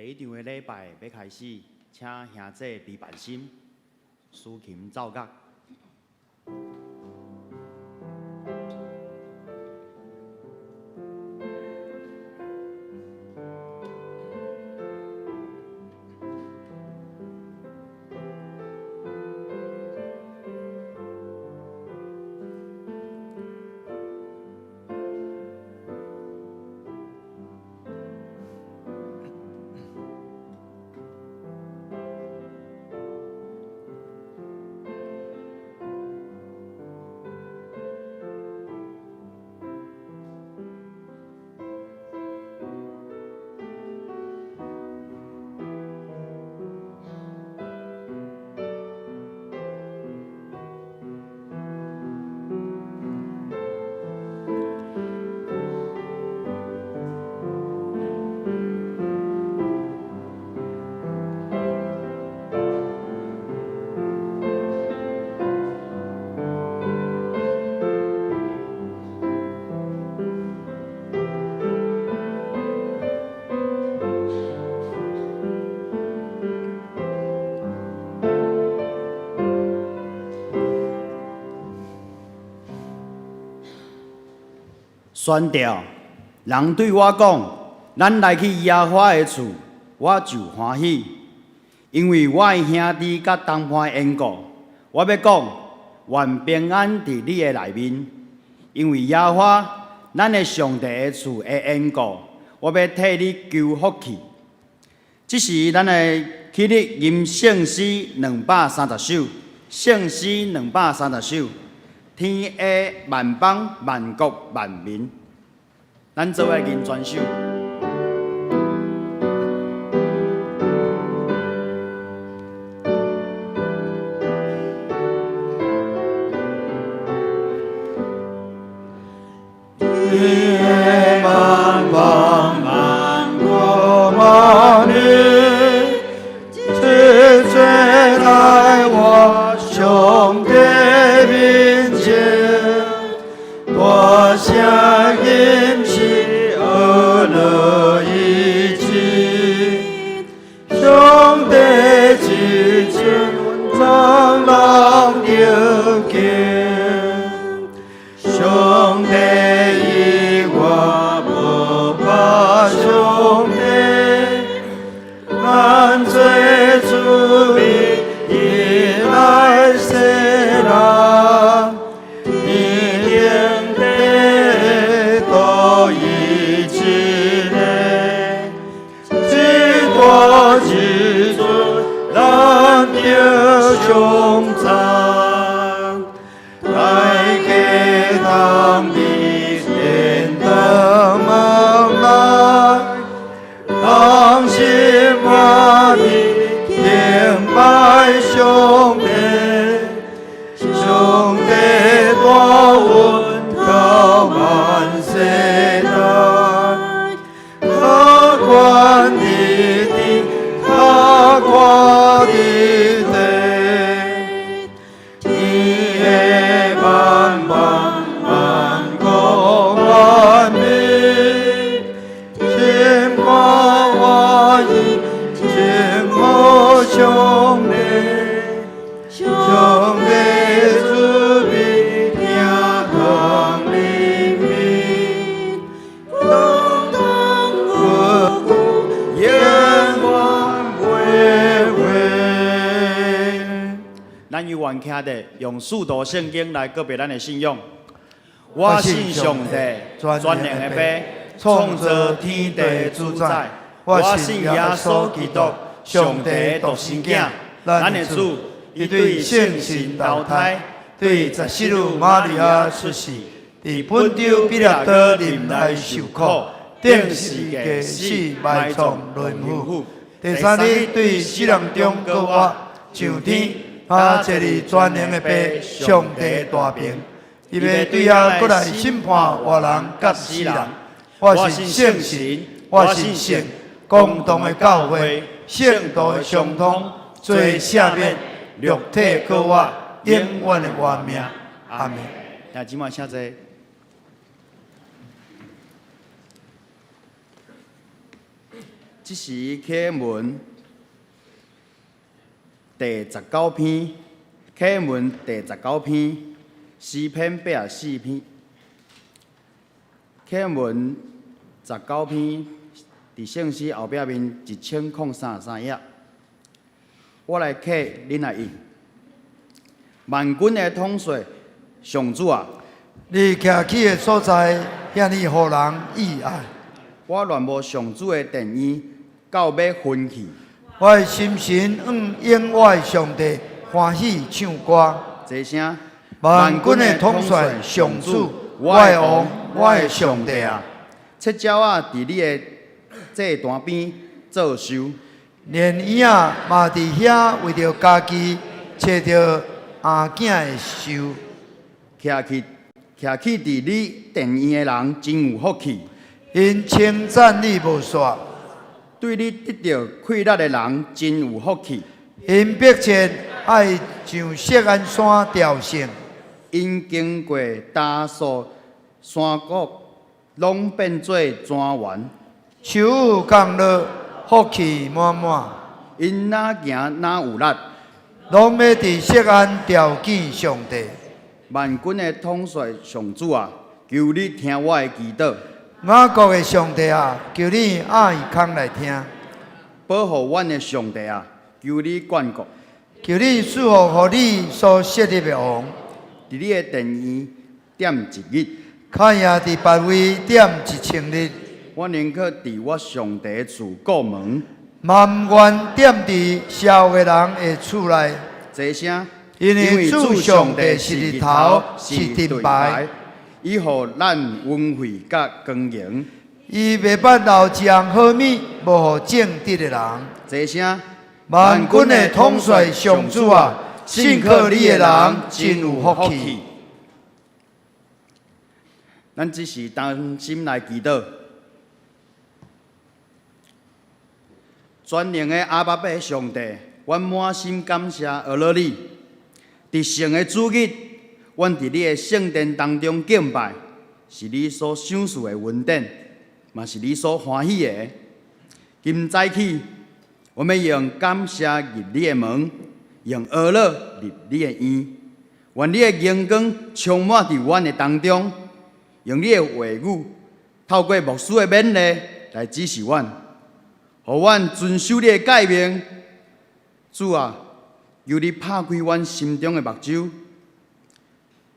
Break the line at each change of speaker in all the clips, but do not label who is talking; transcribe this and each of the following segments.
第一場的禮拜欲開始，請兄姐李萬心司琴奏樂。宣調，人對我講，咱來去耶和華的厝，我就歡喜，因為我的兄弟佮同伴的緣故，我欲講，願平安佇你的內面，因為耶和華咱的上帝的厝的緣故，我欲替你求福氣。這時，咱來起立吟聖詩230首，聖詩230首。天下萬邦萬國萬民，咱做伙吟全首。
天下萬邦萬國萬民，齊齊來我上帝面前，大聲吟詩呵樂一起，上帝至尊長老得見，上帝以我無怕上帝，咱做子民以來世人，天頂地都一個，至大至尊咱得賞讚，大家通佇殿堂門內，同心合意敬拜上帝，上帝大恩到萬世代，他權佇天，他國佇地，天下萬邦萬國萬民，心肝歡喜稱呼上帝，上帝慈悲聽堂裡面，當當久久永遠袂毀。
咱猶原徛佇用使徒聖經來告白咱的信仰。我信上帝，全能的父，創造天地的主宰。我信耶穌基督，上帝的獨生囝，咱的主，伊對聖神投胎，
對十四日瑪利亞出世，佇本丟彼拉多忍耐受苦，釘十字架死埋葬淪府。第三日對死人中復活，上天，他坐佇全能的父上帝大爿，伊欲對遐閣來審判活人佮死人。我信聖神，我信聖公同的教會，聖徒的相通，罪赦免，肉體復活，永遠的活命。阿們。
兄姊妹請坐。這這是啟文第十九篇，啟文第十九篇，詩篇八十四篇，啟文十九篇，佇聖詩後壁面一千空三十三頁。我來啟，恁來應。萬軍的統帥上主啊！
你徛起的所在，遐爾予人意愛。
我戀慕上主的殿院，到欲昏去。
我的心神向永活的上帝歡喜唱歌。
齊聲。
萬軍的統帥上主，我的王，我的上帝啊！
赤鳥仔佇你的祭壇邊做岫，
連鷹仔嘛佇遐為著家己揣著餡囝的岫。
徛起徛起佇你殿院的人真有福氣。
𪜶稱讚你無煞，
對你得著快樂的人真有福氣。
𪜶迫切愛上錫安山朝聖。
𪜶經過大數山谷，攏變做莊園。
秋雨降落，福氣滿滿。
𪜶若行若有力，
攏欲佇錫安朝見上帝。
萬軍的統帥上主啊，求你聽我的祈禱。
雅各的上帝啊，求你掩耳孔來聽。
保護阮的上帝啊，求你眷顧。
求你賜福予你所設立的王。
佇你的殿院踮一日，
較贏佇別位踮一千日。
我寧可佇我上帝的厝顧門，
嘛毋願踮佇邪惡的人的厝內。
齊聲。
因為主上帝是日頭，是盾牌。
伊予咱恩惠佮光榮。
伊袂捌留一項好物，無予正直的人。
齊聲。
萬軍的統帥上主啊，信靠你的人真有福氣。
咱這時同心來祈禱。全能的阿爸父上帝，阮滿心感謝阿樂你。佇聖的主日，阮佇你的聖殿當中敬拜，是你所賞賜的恩典，嘛是你所歡喜的。今早起，阮欲用感謝入你的門，用呵咾入你的院。願你的榮光充滿佇阮的當中，用你的話語透過牧師的勉勵來指示阮，予阮遵守你的誡命。主啊，求你拍開阮心中的目睭，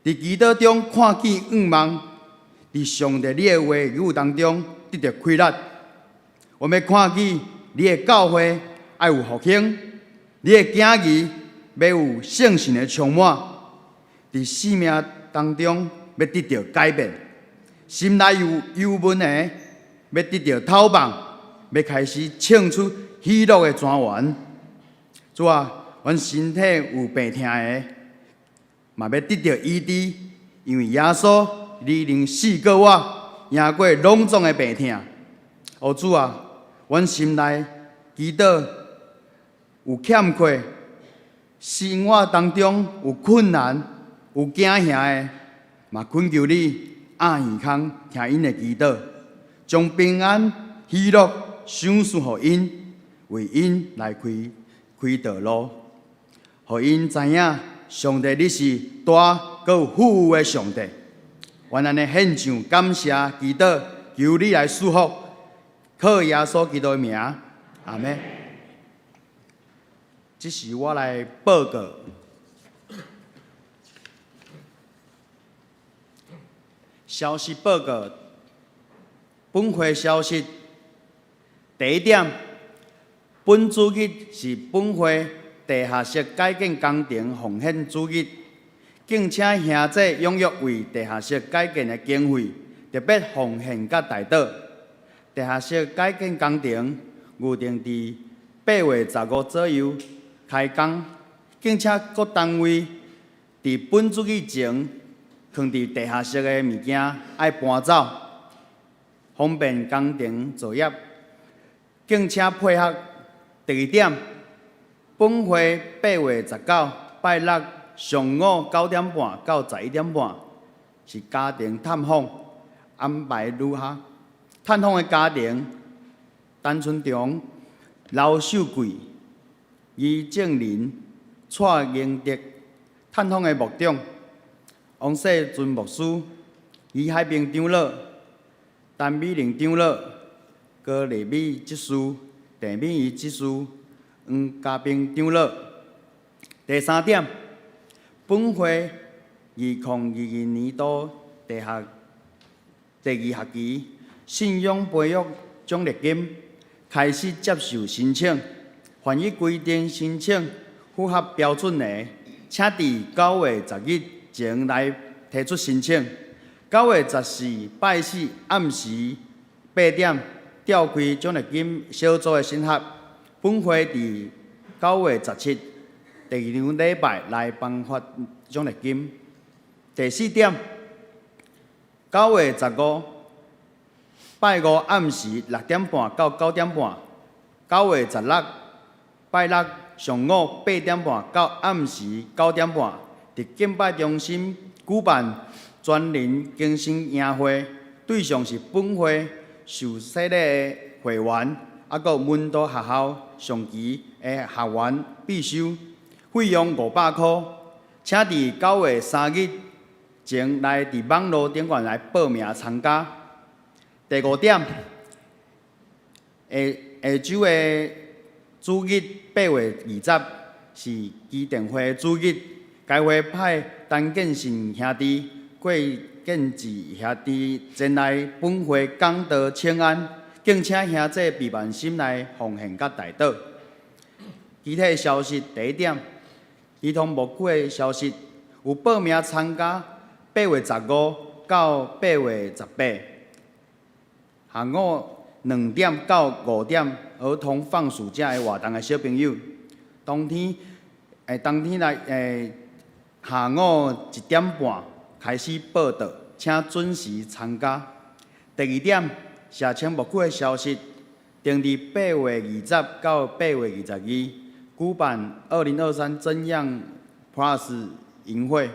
佇祈禱中看見願望，佇上帝你的話語當中得著快樂。阮欲看見你的教會愛有復興，你的囝兒欲有聖神的充滿，佇生命當中欲得著改變，心內有憂悶的欲得著透放，欲開始唱出喜樂的泉源。主啊，阮身體有病痛的，嘛欲得著醫治，因為耶穌，你能勝過我，贏過攏總的病痛。哦，主啊，阮心內祈禱有欠缺，生活當中有困難、有驚嚇的，嘛懇求你掩耳孔聽𪜶的祈禱，將平安、喜樂賞賜予𪜶，為𪜶來開開道路，予𪜶知影上帝你是大閣有富有的上帝。阮按呢獻上感謝祈禱，求你來賜福，靠耶穌基督的名，阿們。這時我來報告，消息報告，本會消息，第一點，本主日是本會地下室改建工程奉獻主日，敬請兄弟踴躍為地下室改建的經費特別奉獻佮代禱。地下室改建工程預定佇8月15左右開工，敬請各單位佇本主日前囥佇地下室的物件愛搬走，方便工程作業。敬請配合。第二點，本會8月19拜六上午9點半到11點半是家庭探訪安排如下：探訪的家庭陳春長、劉秀貴、余正林、蔡英德，探訪的牧長，王世尊牧師、余海平長老、陳美玲長老、高麗美執事、鄭美儀執事、黃家平長老。第三點，本會2022年度第二學期信仰培育獎勵金開始接受申請，凡依規定申請符合標準的，請佇9月10日前來提出申請。9月14拜四暗時8點召開獎勵金小組的審核。本會佇9月17第二場禮拜來頒發獎勵金。第四點，9月15拜五暗時6點半到9點半，9月16拜六上午8點半到暗時9點半，佇敬拜中心舉辦全人更新營會，對象是本會受洗禮的會員，抑閣門徒學校上期的學員必修，費用500箍，請佇9月3日前來佇網路頂懸來報名參加。第五點，下下週的主日8月20是基甸會的主日，該會派陳建信兄弟、郭建志兄弟前來本會講道請安，敬請兄弟備萬心來奉獻佮代禱。其他消息，第一點，兒童牧區的消息，有報名參加8月15到8月18，下午2點到5點兒童放暑假的活動的小朋友，當天來下午1點半開始報到，請準時參加。第二點，社青牧區的消息，定佇8月20到8月22舉辦2023真樣 Plus 營會，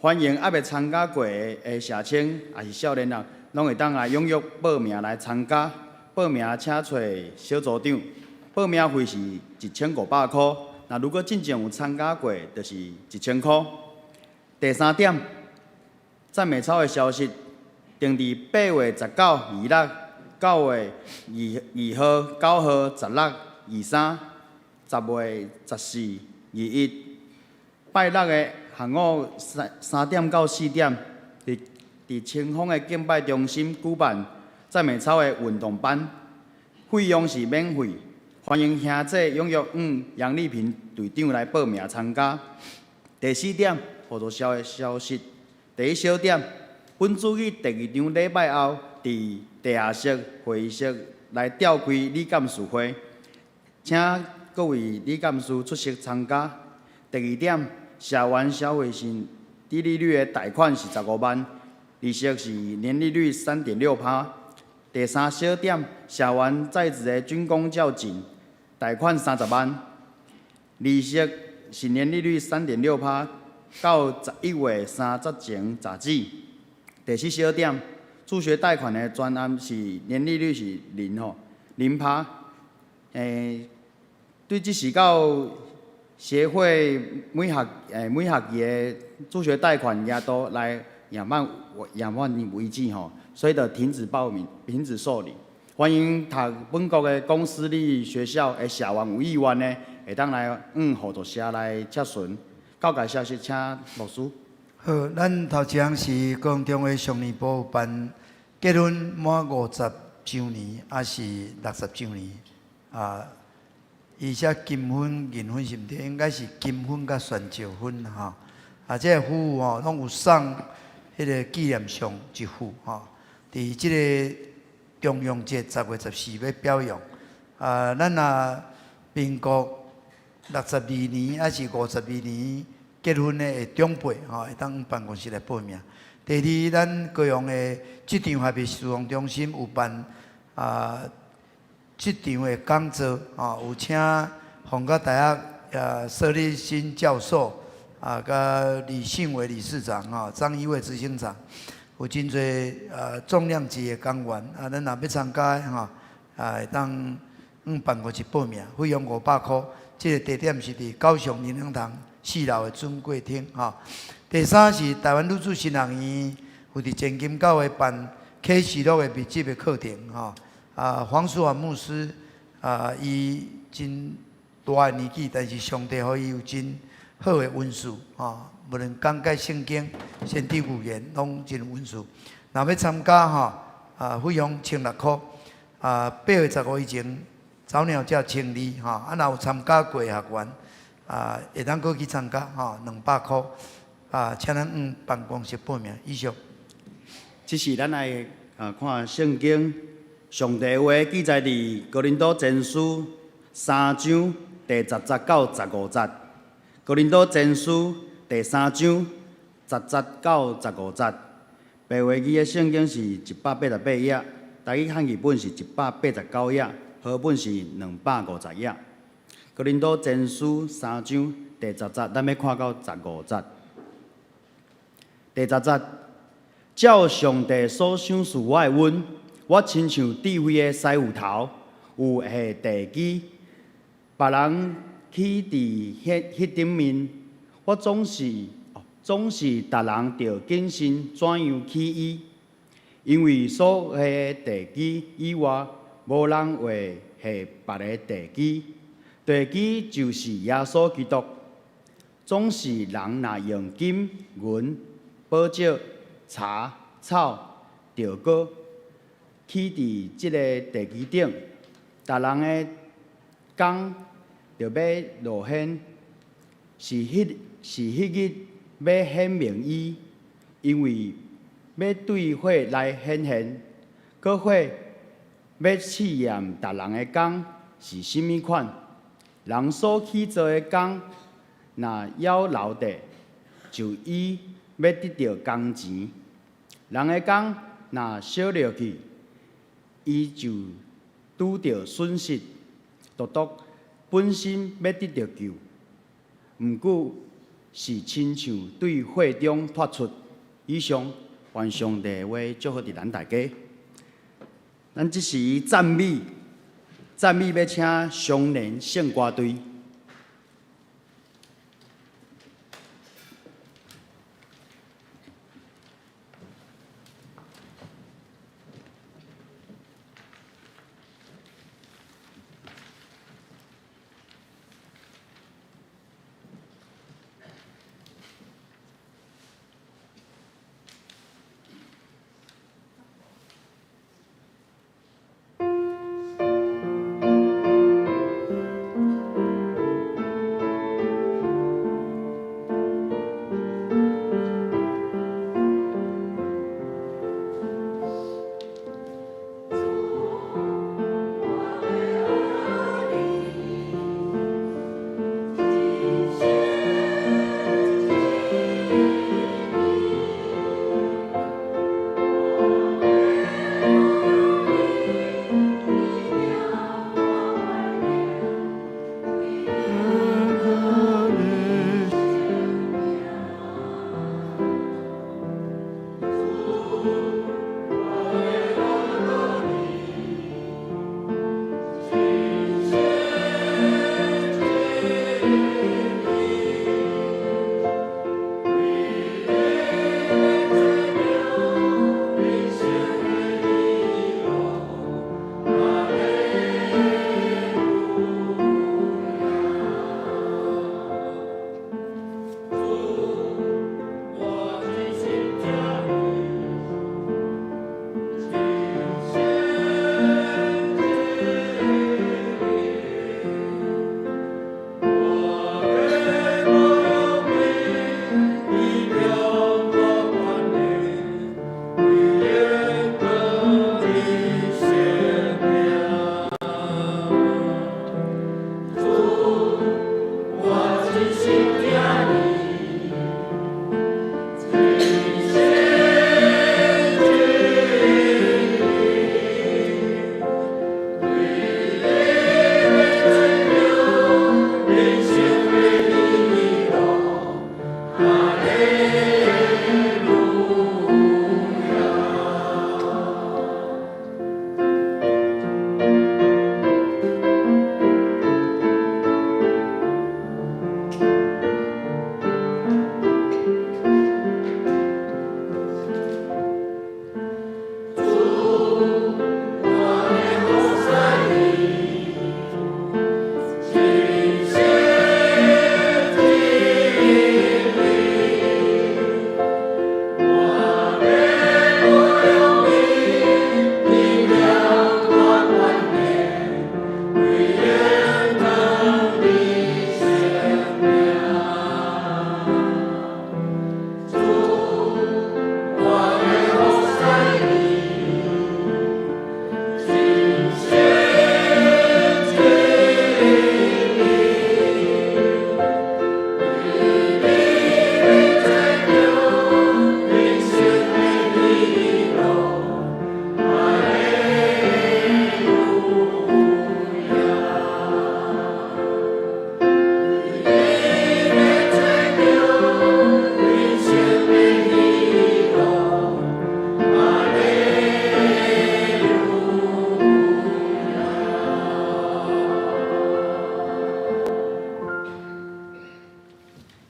歡迎猶未參加過的社青抑是少年人，攏會當來踴躍報名來參加。報名請揣小組長，報名費是1500箍。若如果進前有參加過，就是1000箍。第三點，讚美操的消息，定佇8月19、26、9月2號、9號、16、23、10月14、21，拜六的下午3點到4點，佇清風的敬拜中心舉辦讚美操的運動班，費用是免費，歡迎兄弟踴躍向楊麗萍隊長來報名參加。第四點，互助社的消息。第一小點，本主日第二場禮拜後，佇地下室會議室來召開理監事會，請各位理監事出席參加。第二點，社員消費性低利率的貸款是15萬，利息是年利率3.6%。第三小點，社員在職的軍公教金貸款30萬，利息是年利率3.6%，到11月30前截止。第四小點，助學貸款的專案是年利率是零吼，0%。對這時到協會每學期的助學貸款額度來額滿為止吼，所以就停止報名，停止受理。歡迎讀本國的公私立學校的社員有意願的，會當來向互助社來洽詢。告解消息，請牧師。
好，咱頭一項是高雄中會上年部有辦結婚滿50週年，抑是60週年啊？伊寫金婚、銀婚是毋對，應該是金婚佮懸石婚吼。啊，這個夫婦吼，攏有送彼個紀念相一副吼。佇這個重陽節10月14欲表揚。啊，咱若民國62年抑是52年結婚的長輩吼，會當辦公室來報名。第二，咱高雄的職場學習事務中心有辦職場的講座，吼，有請宏國大學設立新教授啊，佮李信偉理事長吼，張一偉執行長，有真濟重量級的講員啊，咱若欲參加的吼，會當。向辦公室報名，費用500箍。這个地點是佇高雄靈糧堂四樓的尊貴廳吼。第三是臺灣女子神學院有佇前金教會辦啟示錄的密集的課程吼。啊，黃淑華牧師啊，伊真大的年紀，但是上帝予伊有真好的恩賜吼，無論講解聖經、先知預言，攏真有恩賜。若欲參加吼，啊，費用1600箍，啊，8月15以前早鳥價1200吼，啊，若有參加過的學員，啊，會當閣去參加吼，200箍，啊，請咱向辦公室報名。以上。
這是咱來啊看聖經上帝話記載佇哥林多前書三章第十節到十五節。哥林多前書第三章十節到十五節。白話字的聖經是188頁，台語漢語本是189頁，和本是250頁。哥林多前書三章第十節，咱欲看到十五節。第十節，照上帝所賞賜我的恩，我親像智慧的師傅頭，有下地基，別人起佇彼頂面，我總是逐人著謹慎怎樣起伊，因為所下的地基以外，無人會下別个地基。地基就是耶穌基督。總是人若用金銀、寶石、柴草、石膏起佇這个地基頂，逐人的工著欲露顯，是彼日欲顯明伊，因為欲對火來顯現，閣火欲試驗逐人的工是啥物款。人所起做的工，若猶留著，就伊欲得著工錢；人的工若燒落去，伊就拄著損失，獨獨本身欲得著救，毋過是親像對火中脫出。以上，願上帝的話祝福佇咱大家。咱這時讚美，讚美欲請雙連聖歌隊。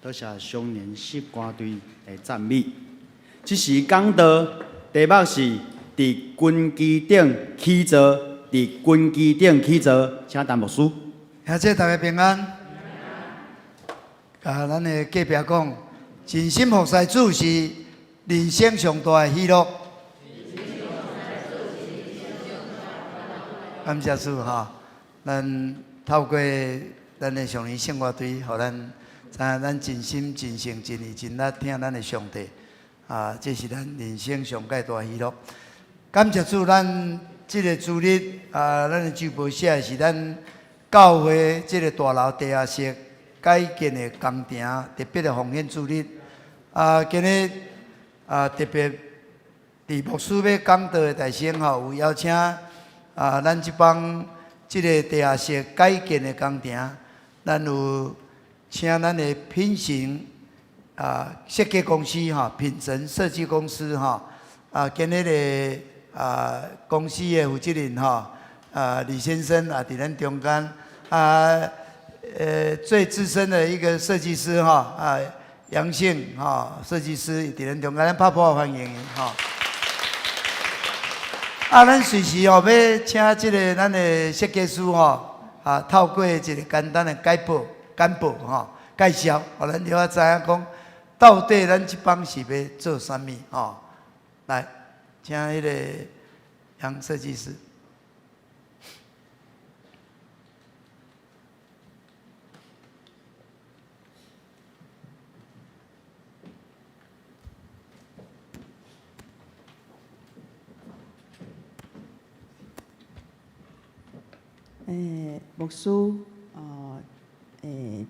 多謝上年詩歌隊的讚美。這時講道題目是佇根基頂起座，佇根基頂起座，請陳牧師。
兄弟大家平安。共咱的隔壁講，盡心服侍主是人生上大的喜樂。感謝主哈，咱透過咱的上年聖樂隊，予咱知影咱盡心盡性盡意盡力疼咱的上帝，啊，這是咱人生上蓋大喜樂。感謝主，咱這個主日啊，咱的週報寫的是咱教會這個大樓地下室改建的工程，特別的奉獻主日。啊，今日啊，特別佇牧師欲講道的大先吼，有邀請啊，咱這幫這個地下室改建的工程，咱有請咱的品成啊設計公司吼，品成設計公司吼，啊，今日的啊公司的負責人吼，啊李先生啊，佇咱中間啊，最資深的一個設計師哈，啊楊姓哈設計師佇咱中間，咱拍破歡迎伊吼。啊，咱隨時吼欲請這个咱的設計師吼，啊，透過一個簡單的簡報、簡報吼介紹，予咱了解知影講，到底咱這幫是欲做啥物吼？來，請彼个楊設計師。
牧師，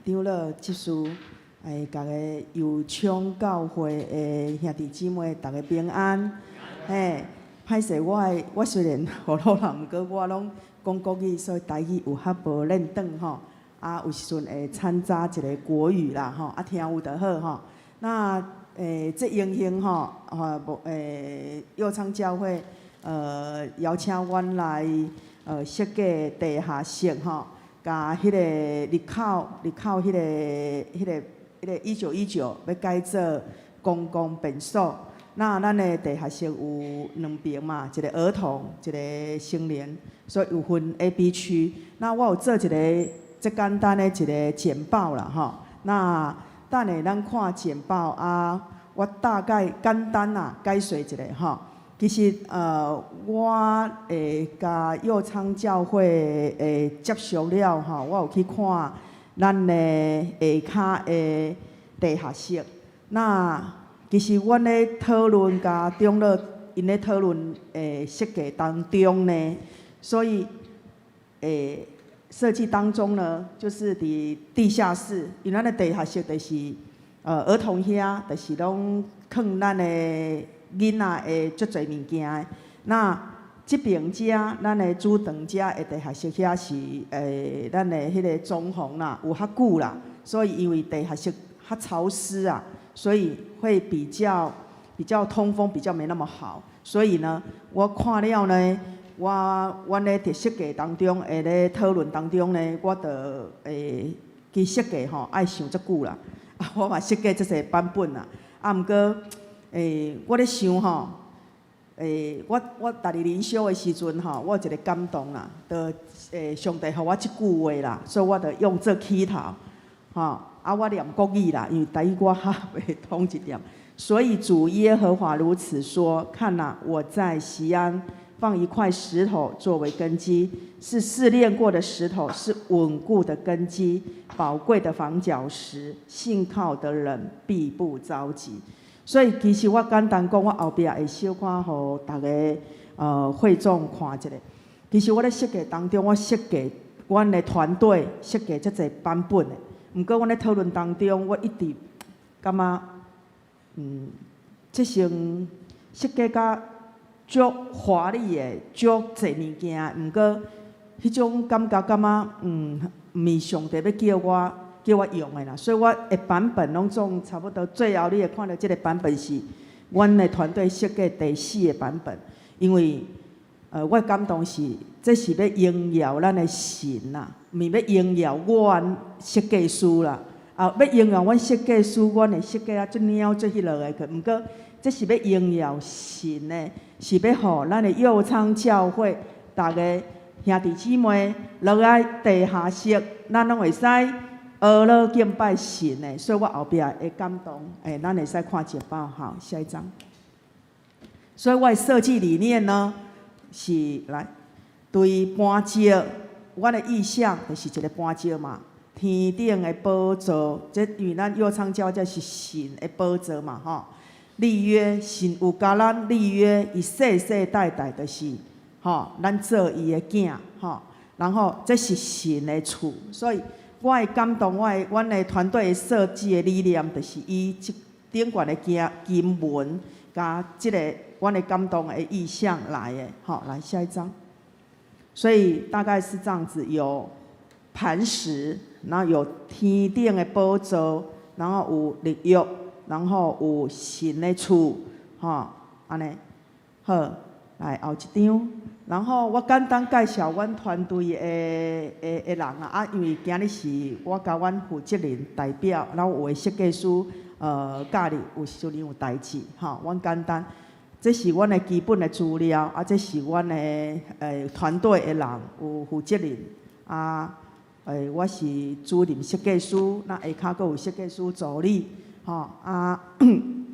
長老執事，逐个右昌教會的兄弟姊妹，逐家平安。嘿，歹勢，我雖然予老人，毋過我攏講國語，所以台語有較無輪轉吼。啊，有時陣會摻雜一个國語啦吼，啊，聽有就好吼。那這榮幸吼，吼，右昌教會邀請阮來設計地下室吼，共彼个入口彼个1919欲改做公共便所。那咱的地下室有兩爿嘛，一个兒童，一个成年，所以有分 A、B 區。那我有做一个足簡單的一个簡報啦吼。那等下咱看簡報啊，我大概簡單啊解說一下吼。其實我會共右昌教會會接觸了吼，我有去看咱的下跤的地下室。那其實阮咧討論共長老𪜶咧討論的設計當中呢，所以設計當中呢，就是佇地下室，因為咱的地下室就是兒童遐，就是攏囥咱的囡仔會足濟物件的。那這爿遮，咱的主堂遮的地下室遐是咱的彼个裝潢啦，有較久啦，所以因為地下室較潮濕啊，所以會比較通風比較沒那麼好。所以呢，我看了呢，我阮咧佇設計當中，會咧討論當中呢，我就會去設計吼，愛想足久啦。啊，我嘛設計這濟版本啦，啊，毋過我咧想吼，我逐日靈修的時陣吼，我有一个感動啦，就上帝予我這句話啦，所以我就用做起頭，吼，啊，我念國語啦，因為台語我較袂通一點。所以主耶和華如此說：看哪，我在錫安放一塊石頭作為根基，是試煉過的石頭，是穩固的根基，寶貴的房角石。信靠的人必不著急。所以其實我簡單講，我後壁會小可予逐家會眾看一下。其實我咧設計當中，我設計阮的團隊設計遮濟版本的。毋過阮咧討論當中，我一直感覺，這種設計甲足華麗的、足濟物件，毋過彼種感覺感覺，毋是上帝欲叫我用的啦。所以我的版本攏總差不多，最後你會看著這个版本是阮的團隊設計第四个版本，因為我的感動是，這是欲榮耀咱的神啦，毋是欲榮耀阮設計師啦。啊，欲榮耀阮設計師，阮會設計啊足貓足彼落的，毋過這是欲榮耀神的，是欲予咱的右昌教會逐个兄弟姊妹落來地下室，咱攏會使學樂敬拜神的，所以我後壁會感動，咱會使看簡報，好，下一張。所以我的設計理念呢，是來對磐石，我的意象就是一個磐石嘛，天頂的寶座，這因為咱右昌教這是神的寶座嘛，吼。立約神有共咱立約，伊世世代代就是吼，咱做伊的囝吼。然後這是神的厝，所以我的感動，阮的團隊的設計的理念，就是以這頂懸的經經文，佮這个阮的感動的意象來的。好，來下一張。所以大概是這樣子，有磐石，然後有天頂的寶座，然後有立約，然後有神的厝，吼，按呢，好，來後一張。然後我簡單介紹阮團隊的人啊，啊，因為今日是我佮阮負責人代表，然後有的設計師教你有時陣有代誌，吼，阮簡單。這是阮的基本的資料，啊，這是阮的團隊的人有負責人，啊，我是主任設計師，那下跤閣有設計師助理，吼，啊，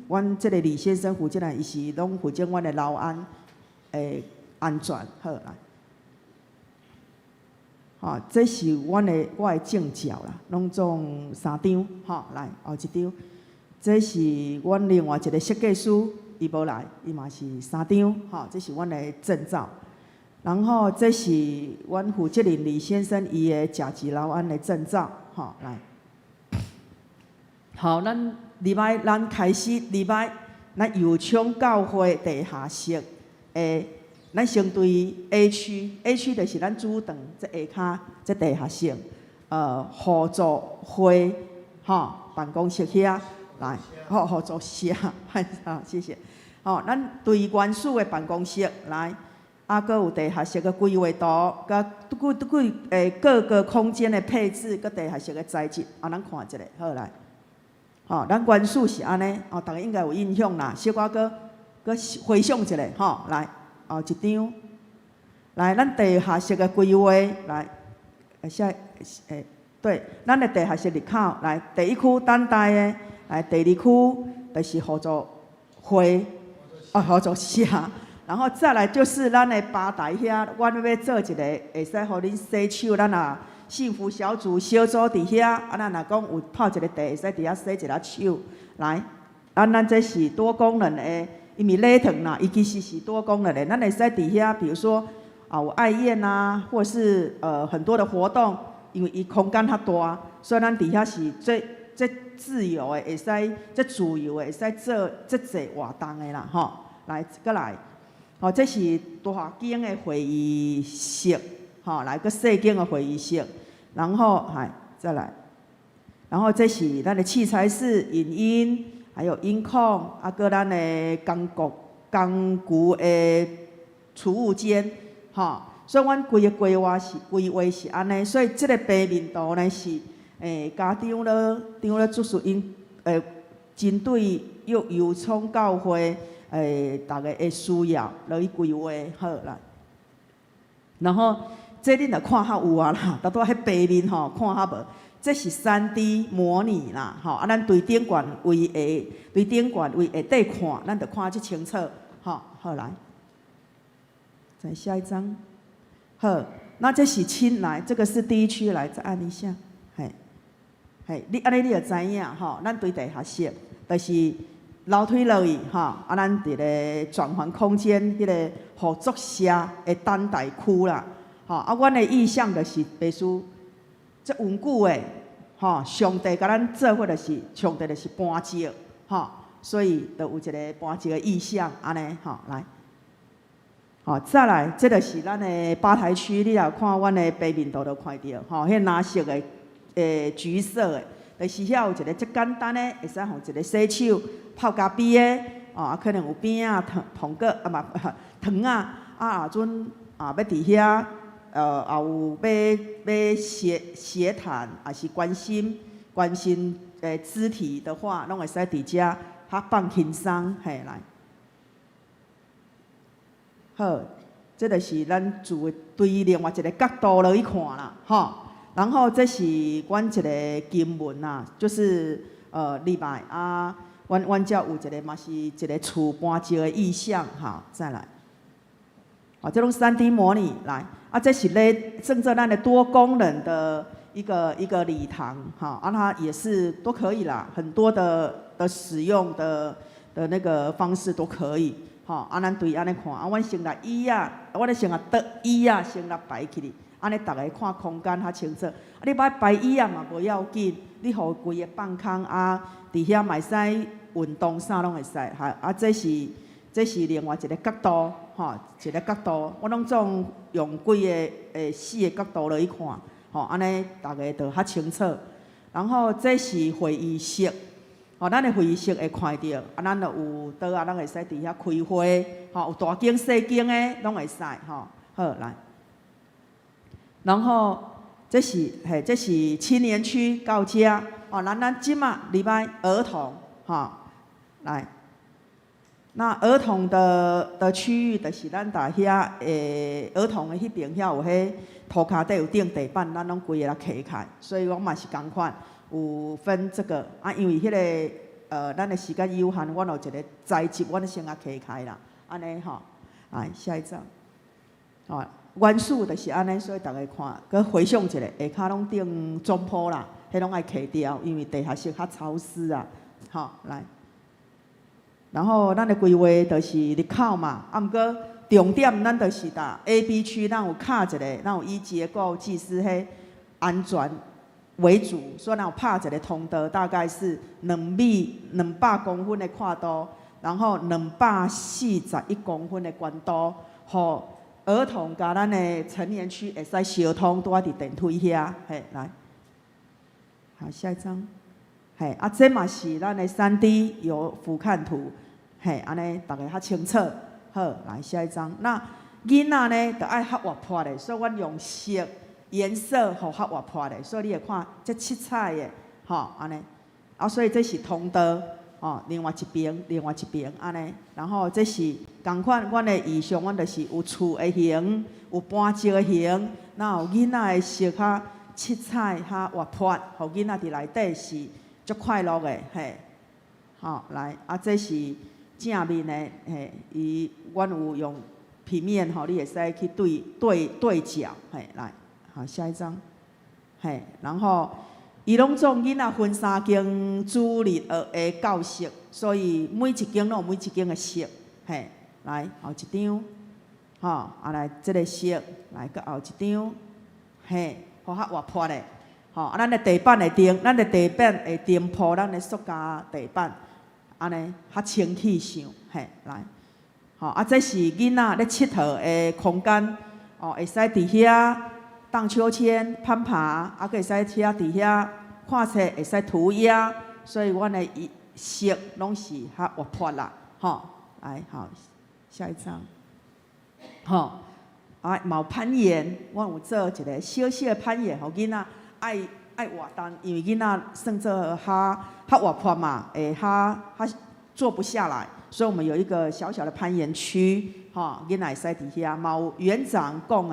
阮這个李先生負責人，伊是攏負責阮的樓安的安全，好來，吼，這是阮的我的證照啦，攏總三張，吼，來後一張，這是阮另外一个設計師。伊無來，伊嘛是三張，吼，這是阮的證照。然後這是阮負責人李先生伊的食膣留安的證照，吼，來。好，咱禮拜咱開始禮拜，咱右昌教會地下室的，咱先對 A 區，A 區就是咱主堂這下跤這地下室，互助會，吼，辦公室遐來，好，互助社，好，謝謝。吼，咱對原始的辦公室來，啊，閣有地下室的規劃圖，佮幾幾各個空間的配置，佮地下室的材質，啊，咱看一下，好來。吼，咱原始是按呢，哦，逐家應該有印象啦。小可閣閣回想一下，吼，來，後一張，來，咱地下室的規劃，來，下，對，咱的地下室入口，來，第一區等待的，來，第二區就是互助會。哦，互助社，然後再來就是咱的吧台遐，阮欲做一个會使予恁洗手，咱若幸福小組小組佇遐，啊，咱若講有泡一个茶，會使佇遐洗一下手。來，啊，咱這是多功能的，因為禮堂啦，伊其實是多功能的，咱會使佇遐，比如說啊有愛宴啊，或是很多的活動，因為伊空間較大，所以咱佇遐是最最自由的，會使最自由的，會使做這濟活動的啦，吼。來，閣來，吼，這是大間的會議室，吼，來閣細間的會議室，然後，來再來，然後這是咱的器材室、影音，還有音控，啊，閣咱的工具的儲物間，吼。所以阮規个規劃是按呢，所以這个平面圖呢是，家長老執事𪜶針對右昌教會，逐家的需要來去規劃好啦。然後這恁若看較有啊啦，拄拄彼平面吼看較無，這是3D 模擬啦，吼啊，咱對頂懸位下，對頂懸位下底看，咱就看這清楚，吼，好來，再下一張，好，那這是親來，這個是第一區，來再按一下，嘿，嘿，你按呢你就知影吼，咱對地下室就是樓梯落去吼，啊，咱佇咧轉換空間，彼个互助社的等待區啦，吼，啊，阮的意向就是必須這穩固的，吼，上帝共咱做伙就是上帝就是磐石，吼，所以就有一个磐石的意象，按呢，吼，來，吼，再來，這就是咱的吧台區，你若看阮的平面圖就看著，吼，彼藍色的，橘色的，就是遐有一个足簡單的，會使予一个洗手、泡咖啡的，哦，啊，可能有餅仔、糖糖果，啊嘛糖仔，啊，若陣啊欲佇遐，也有欲協談，也是關心關關心肢體的話，攏會使佇遮較放輕鬆，嘿來。好，這就是咱厝的對另外一個角度落去看啦，吼。然後這是阮一個經文啊，就是禮拜啊，阮遮有一個嘛是一個厝搬石的意象，哈，再來。哦，這攏3D 模擬來，啊，這是咧正做咱的多功能的一個禮堂，哈，啊，它也是都可以啦，很多的使用的那個方式都可以，吼，啊，咱對按呢看，啊，阮先來椅仔，我咧先共桌椅仔先來擺起去，按呢逐个看空間較清楚。啊，你欲擺椅仔嘛無要緊，你予規个放空啊，佇遐嘛會使運動啥攏會使，哈，啊，這是另外一個角度，吼，一個角度，我攏總用幾个四個角度落去看，吼，按呢逐个就較清楚。然後這是會議室，吼，咱的會議室會看著，啊，咱就有桌仔，咱會使佇遐開會，吼，有大間細間的攏會使，吼，好來。然後這是嘿，這是青年區到遮，哦，咱這馬禮拜兒童，吼，來。那兒童的區域，就是咱佇遐兒童的彼邊遐有彼塗跤底有釘地板，咱攏規个來開開，所以我嘛是仝款有分這個啊，因為彼个咱的時間有限，阮有一個材質，阮先共開開啦，按呢吼，來下一張，吼，原始就是按呢，所以逐家看，閣回想一下，下跤攏釘總鋪啦，彼攏愛囥掉，因為地下室較潮濕啊，吼，來。然後咱的規劃就是入口嘛，啊，毋過重點咱就是佇 A、B 區，咱有敲一个，咱有以結構技師彼安全為主，所以咱有拍一個通道，大概是2米200公分的闊度，然後241公分的懸度，予兒童佮咱的成年區會使相通，拄仔佇電梯遐，嘿，來，好，下一張。嘿，啊，這嘛是咱的3D 有俯瞰圖，嘿，按呢逐家較清楚。好，來下一張。那囡仔呢，就愛較活潑的，所以阮用色顏色予較活潑的，所以你會看這七彩的，吼，按呢。啊，所以這是通道，哦，另外一邊，另外一邊，按呢。然後這是仝款，阮的意象，阮就是有厝的形，有搬石的形，那有囡仔的色較七彩較活潑，予囡仔佇內底是足快樂的，嘿，好來，啊，這是正面的，嘿，伊阮有用平面吼，你會使去對對對焦，嘿，來，好，下一張，嘿，然後伊攏總囡仔分三間主日學的教室，所以每一間攏有每一間的色，嘿，來後一張，吼，啊來這个色，來閣後一張，嘿，予較活潑的。吼，啊，咱的地板會釘，咱的地板會釘鋪咱的塑膠地板，按呢較清氣想，嘿，來，吼，啊，這是囡仔咧𨑨迌的空間，哦，會使佇遐盪秋千、攀爬，啊，閣會使遐佇遐看冊，會使塗鴉，所以阮的色攏是較活潑啦，吼，來，好，下一張，吼，啊，嘛有攀岩，阮有做一個小小的攀岩，予囡仔愛活動，因為囡仔算做較較活潑嘛，會較較坐不下來，所以我們有一個小小的攀岩區，吼，囡仔會使佇遐。嘛有園長講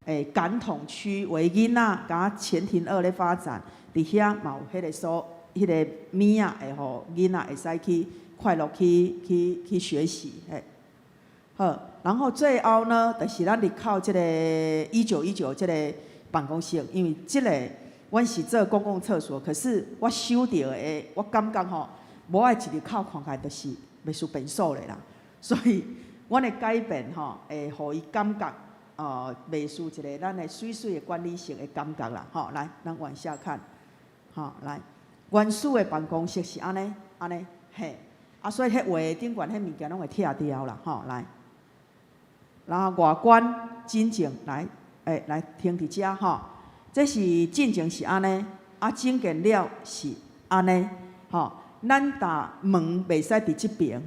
的，感統區為囡仔佮前庭二咧發展，佇遐嘛有彼个所，彼个物仔會予囡仔會使去快樂去學習，嘿。好，然後最後呢，就是咱入口這个1919這个辦公室，因為這个阮是做公共廁所，可是我收著的，我感覺吼，無愛一入口看起來就是袂輸便所的啦，所以阮的改變吼，會予伊感覺，袂輸一个咱的媠媠的管理室的感覺啦，吼，來，咱往下看，吼，來，原始的辦公室是按呢，按呢，嘿，啊，所以彼畫頂懸彼物件攏會拆掉啦，吼，來，然後外觀進前來，來停佇遮吼。這是進前是按呢，啊，整建了是按呢，吼。咱大門袂使佇這邊，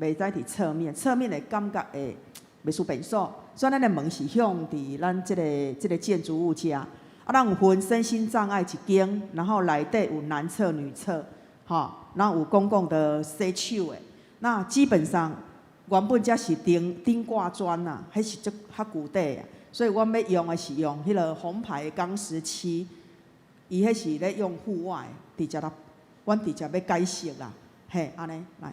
袂使佇側面，側面的感覺會袂輸便所，所以咱的門是向佇咱這个建築物遮。啊，咱有分身心障礙一間，然後內底有男廁、女廁，吼，然後有公共的洗手的。那基本上原本這是頂頂掛磚啦，彼是足較舊底的，所以阮欲用的是用彼个紅牌鋼石漆，伊彼是咧用戶外，直接來，阮直接欲改色啦，嘿，按呢來。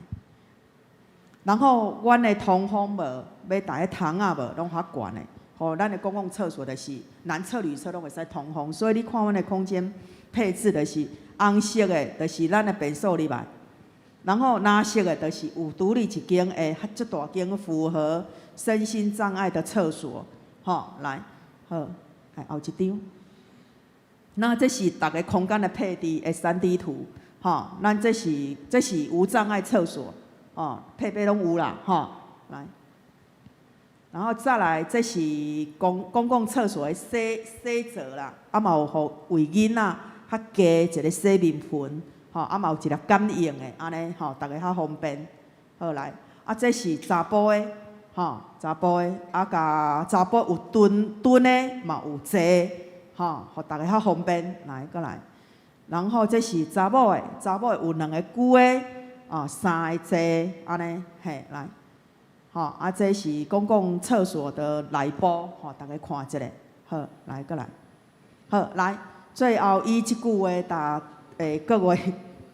然後阮的通風無，欲逐个窗仔無，攏較懸的。吼，咱的公共廁所就是男廁、女廁攏會使通風，所以你看阮的空間配置就是紅色的，就是咱的便所入來。然後藍色的，就是有獨立一間的，較足大間符合身心障礙的廁所。吼，來，好，來後一張。那這是逐个空間的配置的3D 圖，吼，咱這是無障礙廁所，哦，配備攏有啦，吼，來。然後再來，這是公共廁所的洗洗槽啦，啊嘛有予為囡仔較加一个洗面盆，吼，啊嘛有一个感應的，按呢吼，逐个較方便。好來，啊這是查埔的，吼，查埔的，啊共查埔有蹲蹲的，嘛有坐，吼，予逐个較方便。來，閣來。然後這是查某的，查某的有兩个久的，啊，三个坐，按呢，嘿，來。吼，啊，這是公共廁所的內部，吼，逐家看一下。好，來，閣來。好，來，最後以這句話，逐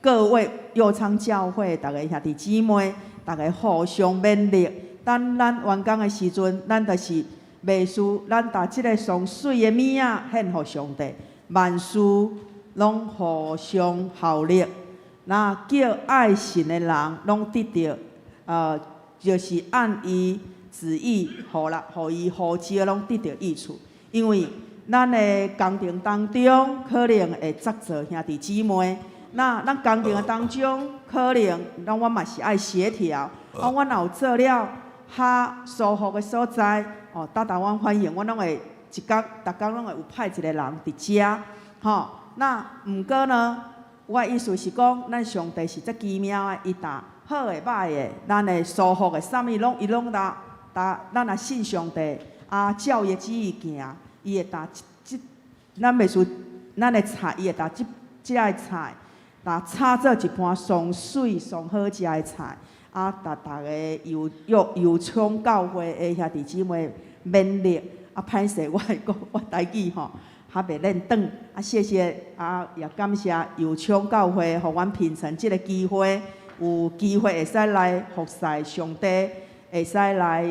各位右昌教會逐个兄弟姊妹，逐家互相勉勵。等咱完工的時陣，咱就是袂輸，咱把這个上媠的物仔獻予上帝，萬事攏互相效力。那叫愛神的人，攏得著，就是按伊旨意，予啦，予伊呼召，攏得著益處。因為咱的工程當中，可能會責做兄弟姊妹。那咱工程的當中，可能咱阮嘛是愛協調。啊，阮若有做了較舒服的所在，哦，逐逐阮歡迎，阮攏會一工，逐工攏會有派一个人佇遮，吼。那毋過呢，我的意思是講，咱上帝是足奇妙的，伊逐好的、歹的，咱會舒服的，啥物攏伊攏來，咱若信上帝，啊，照伊的旨意行，伊會逐這，咱袂輸，咱的菜，伊會逐這這个菜，逐炒做一盤上媠、上好食的菜，啊，逐逐个右昌教會的兄弟姊妹勉勵，啊，歹勢我會講我台語吼，較袂輪轉，啊，謝謝啊，也感謝右昌教會，予阮品成這个機會，有機會會使來服侍上帝，會使來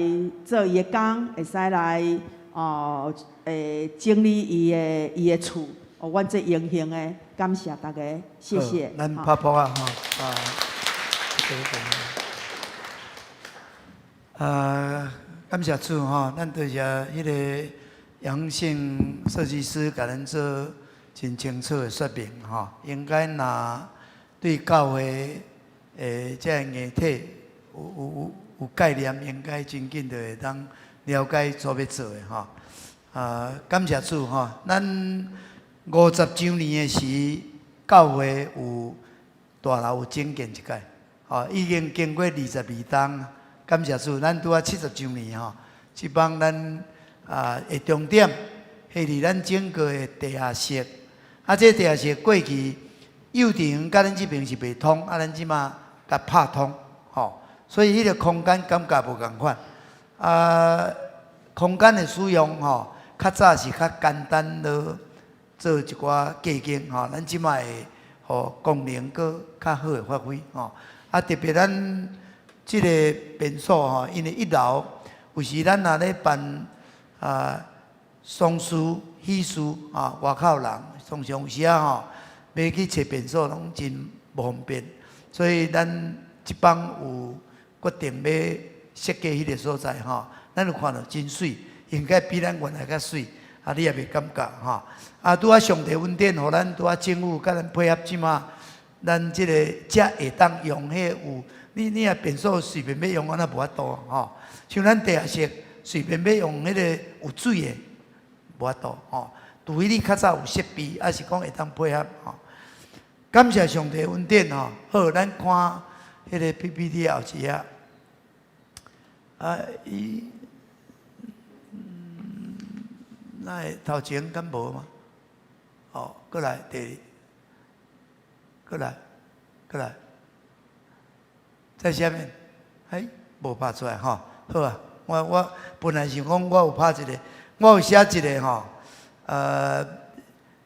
做伊的工，會使來哦，整理伊的厝，哦，阮足榮幸的，感謝大家，謝謝。
咱拍噗仔吼啊！啊，感謝主吼，咱多謝彼个楊姓設計師共咱做真清楚的說明吼。應該若對教會的這个硬體有概念，應該真緊就會當了解所欲做的吼。啊，感謝主吼，咱50週年的時，教會有大樓有整建一擺，吼，已經經過22冬。感謝主，咱拄仔70週年吼，這擺咱啊的重點係佇咱整個的地下室。啊，這地下室過去幼稚園佮咱這邊是袂通，啊，咱這馬共拍通，吼，所以彼个空間感覺無仝款。啊，空間的使用吼，較早是較簡單的做一寡計較吼，咱這馬會予功能閣較好的發揮吼。啊，特別咱這个便所吼，因為一樓有時咱若咧辦啊喪事喜事啊，外口人常常有時仔吼，欲去揣便所攏真無方便，所以咱這擺有決定欲設計彼个所在吼，咱有看著真媠，應該比咱原來較媠，啊，你也袂感覺吼。啊，拄仔上帝恩典，予咱拄仔政府共咱配合這馬，咱這个才會當用彼个有，你若便所隨便欲用，按呢無法度吼。像咱地下室隨便欲用彼個有水的，無法度吼。除非你較早有設備，抑是講會當配合吼。感謝上帝恩典吼，好，咱看彼个 PPT 後一頁。啊，伊，那會頭前敢無嗎？哦，過來第二，過來，過來，在下面，哎，無拍出來吼，好啊，我本來想講我有拍一個，我有寫一個吼，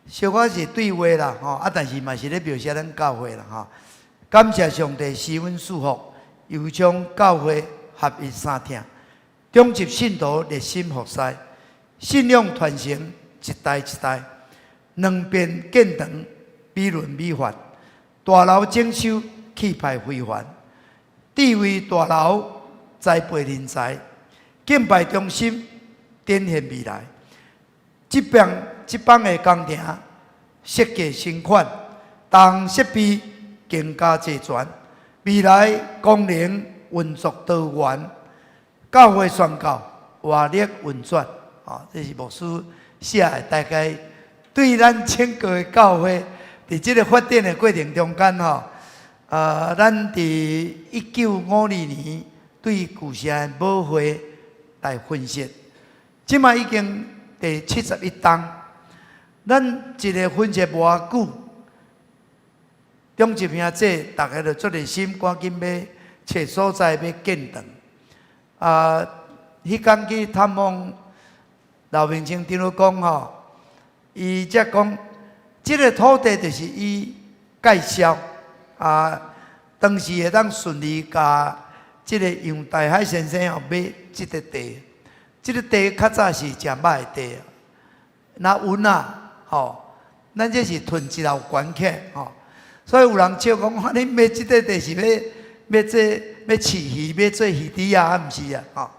小可是對話啦，吼，啊，但是嘛是咧描寫咱教會啦，吼。感謝上帝賜阮祝福，右昌教會合一三疼，長執信徒熱心服侍，信仰傳承一代一代，兩邊建堂美輪美奐，大樓整修氣派非凡，智慧大樓栽培人才，敬拜中心展現未來。這幫的工程設計新款，逐項設備更加齊全，未來功能運作多元，教會宣教活力運轉。哦，這是牧師寫的，大概對咱整個的教會，佇這個發展的過程中間，吼，咱佇1952年對舊城的母會來分析，這馬已經第71冬，咱一個分析無偌久，長執兄姊逐家就足熱心，趕緊欲揣所在欲建堂。啊，彼工去探訪劉明清長老講吼，伊才講，這個土地就是伊介紹啊，當時會當順利共這個楊大海先生吼買這個地。這個地較早是誠歹的地，若穩啊，吼，咱這是囤一老關起吼，所以有人笑講，你買這個地是欲做欲飼魚，欲做魚池啊，毋是啊，吼。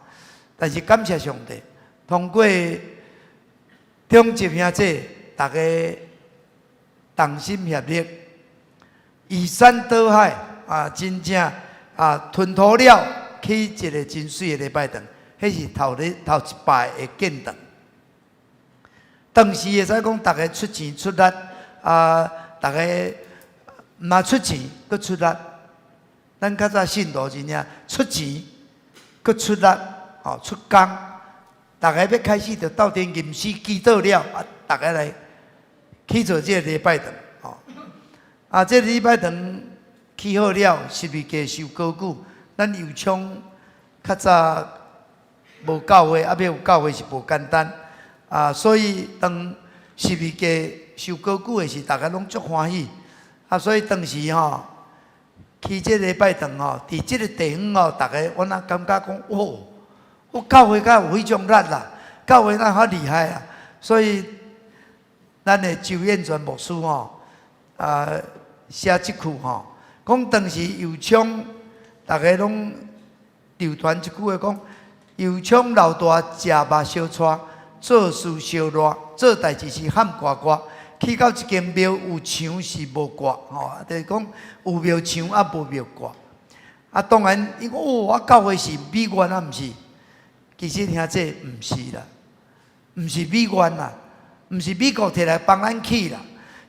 但是感謝上帝，通過長執兄姊，逐家同心協力，移山倒海啊，真正啊吞土了，起一個真媠的禮拜堂。彼是頭日頭一擺的建堂，當時會使講，逐家出錢出力，啊，逐家嘛出錢，閣出力。咱較早信徒真正出錢，閣出力，吼出工。逐家欲開始就鬥陣吟詩祈禱了，啊，逐家來去做這個禮拜堂，吼。啊，這個禮拜堂起好了，十字架受高舉，咱右昌較早無教會，啊，欲有教會是無簡單，啊，所以當十字架受高舉的時，逐家攏足歡喜，啊，所以當時吼，起這個禮拜堂吼，佇這個地方吼，逐家我若感覺講，哦，我教會敢有彼種力啦，教會哪較厲害啊，所以咱的周燕全牧師吼，啊，寫這句吼，講當時右昌，逐家攏流傳這句話講。右昌老大食肉相帶，做事相熱，做代誌是喊呱呱。去到一間廟有牆是無掛，吼，就是講有廟牆啊無廟掛。啊，當然，伊講哦，我教會是美元啊，毋是？其實兄姊毋是啦，毋是美元啦，毋是美國提來幫咱起啦，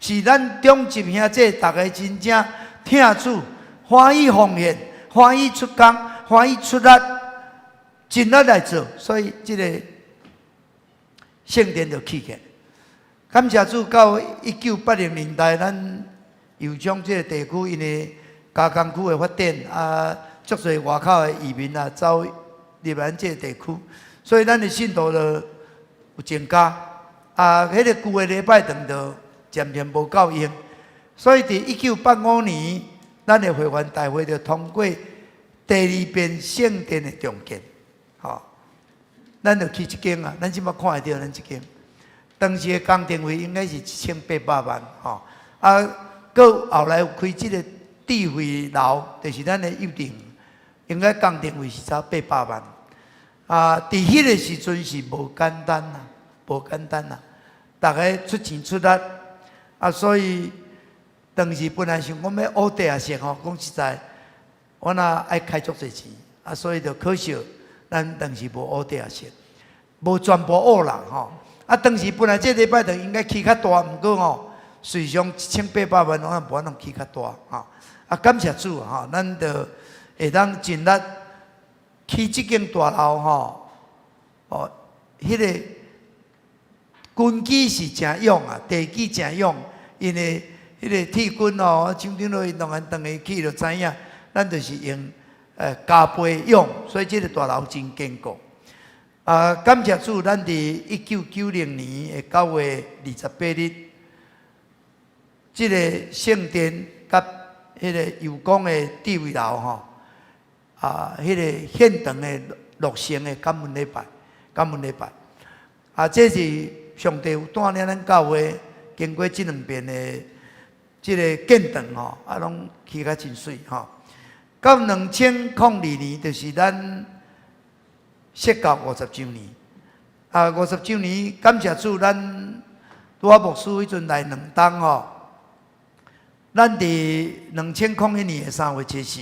是咱長執兄姊逐家真正疼主，歡喜奉獻，歡喜出工，歡喜出力。盡力來做，所以這個聖殿就起起來。感謝主，到1980年代，咱右昌這個地區因為加工區的發展，啊，足濟外口的移民啊，走入來這個地區，所以咱的信徒就有增加。啊，彼個舊的禮拜堂就漸漸無夠用，所以佇1985年，咱的會員大會就通過第二遍聖殿的重建。吼，咱就起這間啊，咱這馬看會著咱這間。當時的工程費應該是1800萬，吼。啊，閣後來有開這個智慧樓，就是咱的幼稚園，應該工程費是差八百萬。啊，佇彼個時陣是無簡單啦，無簡單啦，逐家出錢出力，啊，所以當時本來想講欲烏地下色吼，講實在，我若愛開足濟錢，啊，所以就可惜，咱當時無烏地下色，無全部烏啦吼。啊，當時本來這禮拜堂應該起較大，毋過吼，隨上1800萬，我無法度起較大吼。啊，感謝主吼，咱就會當盡力起這間大樓吼。哦，彼個根基是誠勇啊，地基誠勇，因為彼个鐵筋吼，廠長老𪜶當然當下起就知影，咱就是用加倍用，所以這个大樓真堅固。啊，感謝主，咱佇1990年的9月28日，這个聖殿佮彼个油港的智慧樓吼，啊，彼个現場的落成的感恩禮拜，感恩禮拜。啊，這是上帝有帶領咱教會經過這兩遍的這个建堂吼，啊，攏起甲真媠吼。到2002年，就是咱設教50週年。啊，五十週年，感謝主，咱拄仔牧師彼陣來兩冬吼，咱佇2001年的3月24，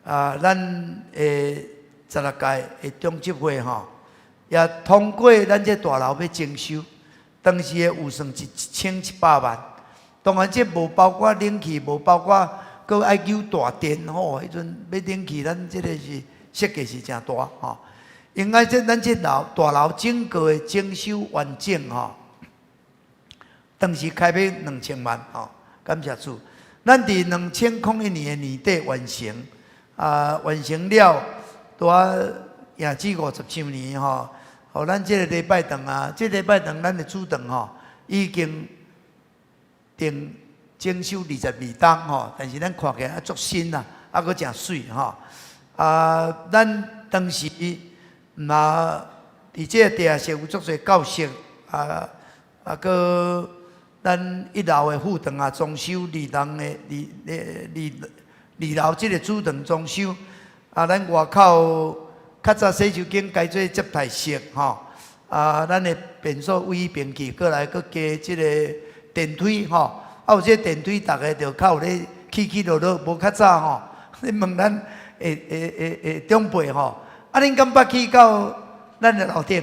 啊，咱的16屆的中執會吼，也通過咱這大樓欲裝修，當時的預算是1700萬，當然這無包括冷氣，無包括閣愛扭大電吼，彼陣欲冷氣，咱這个是設計是誠大吼。應該這咱這樓大樓整個的裝修完整吼，當時開欲2000萬吼，感謝主。咱佇2001年的年底完成，啊，完成了，拄仔迎接50週年吼，予咱這个禮拜堂啊，這禮拜堂咱的主堂吼，已經定裝修22冬吼，但是咱看起來足新啦，啊，閣誠媠吼。啊，咱當時嘛，佇這個地下室有足濟教室，啊啊，閣咱一樓的副堂啊裝修，二樓的二二二二樓這个主堂裝修，啊，咱外口較早洗手間改做接待室吼，啊，咱的便所位平去過來，閣加這个電梯吼，啊，有這個電梯，逐家就較有咧起起落落，無較早吼，你問咱的的的的長輩吼，啊，恁敢捌去到咱的樓頂？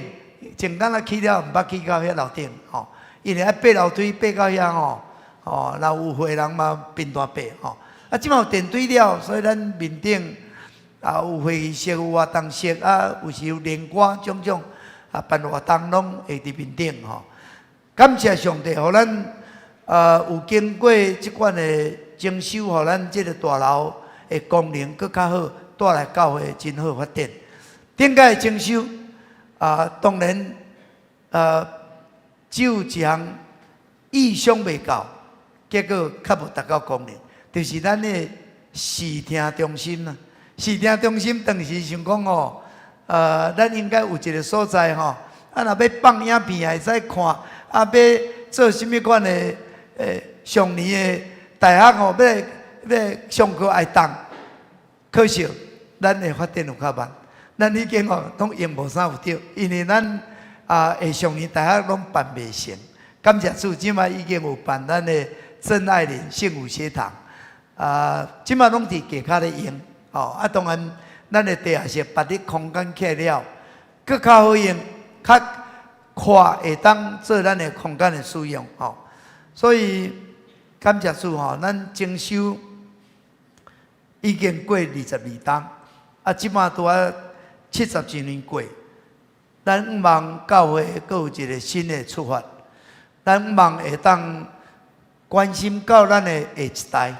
前工仔去了，毋捌去到遐樓頂吼，因為愛爬樓梯爬到遐吼，吼，若有歲人嘛貧大爬吼。啊，這馬有電梯了，所以咱面頂啊有會議室、有活動室啊，有時有練歌種種啊辦活動攏會佇面頂吼。感謝上帝，予咱啊有經過這款的裝修，予咱這个大樓的功能閣較好，帶來教會真好發展。頂屆裝修啊，當然只有一項意想袂到，結果較無達到功能，就是咱的視聽中心啊。視聽中心當時想講吼，咱應該有一个所在吼，啊，若欲放影片也會使看，啊，欲做啥物款的上年的大學吼，欲欲上課愛當，可惜咱的發展有較慢。咱已經吼攏用無啥有著，因為咱啊下上年大學攏辦袂成。感謝主，這馬已經有辦咱的真愛林聖母學堂，啊，這馬攏佇下跤咧用，吼啊，當然咱的地下室別的空間起來了，閣較好用，較闊會當做咱的空間的使用，吼。所以感謝主吼，咱裝修已經過22冬，啊，這馬拄仔70週年過，咱向望教會閣有一个新的出發，咱向望會當關心到咱的下一代，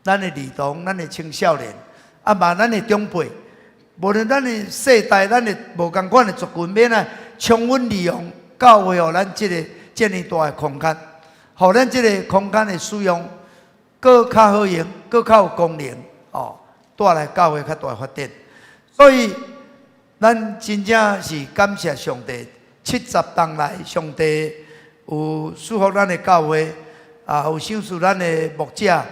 咱的兒童、咱的青少年，啊嘛咱的長輩，無論咱的世代、咱的無仝款的族群，欲按怎充分利用教會予咱這个這爾大的空間，予咱這个空間的使用，閣較好用，閣較有功能，哦，帶來教會較大的發展。所以，咱真正是感謝上帝，70冬來，上帝有賜福咱的教會，啊，有賞賜咱的牧者，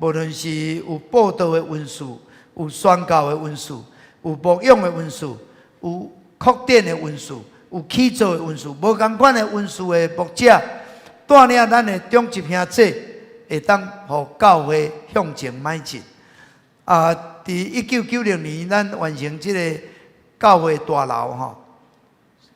無論是有佈道的恩賜，有宣教的恩賜，有牧養的恩賜，有擴展的恩賜，有起造的恩賜，無仝款的恩賜的牧者，帶領咱的長執兄姊，會當予教會向前邁進。啊，佇1990年，咱完成這个教會大樓吼，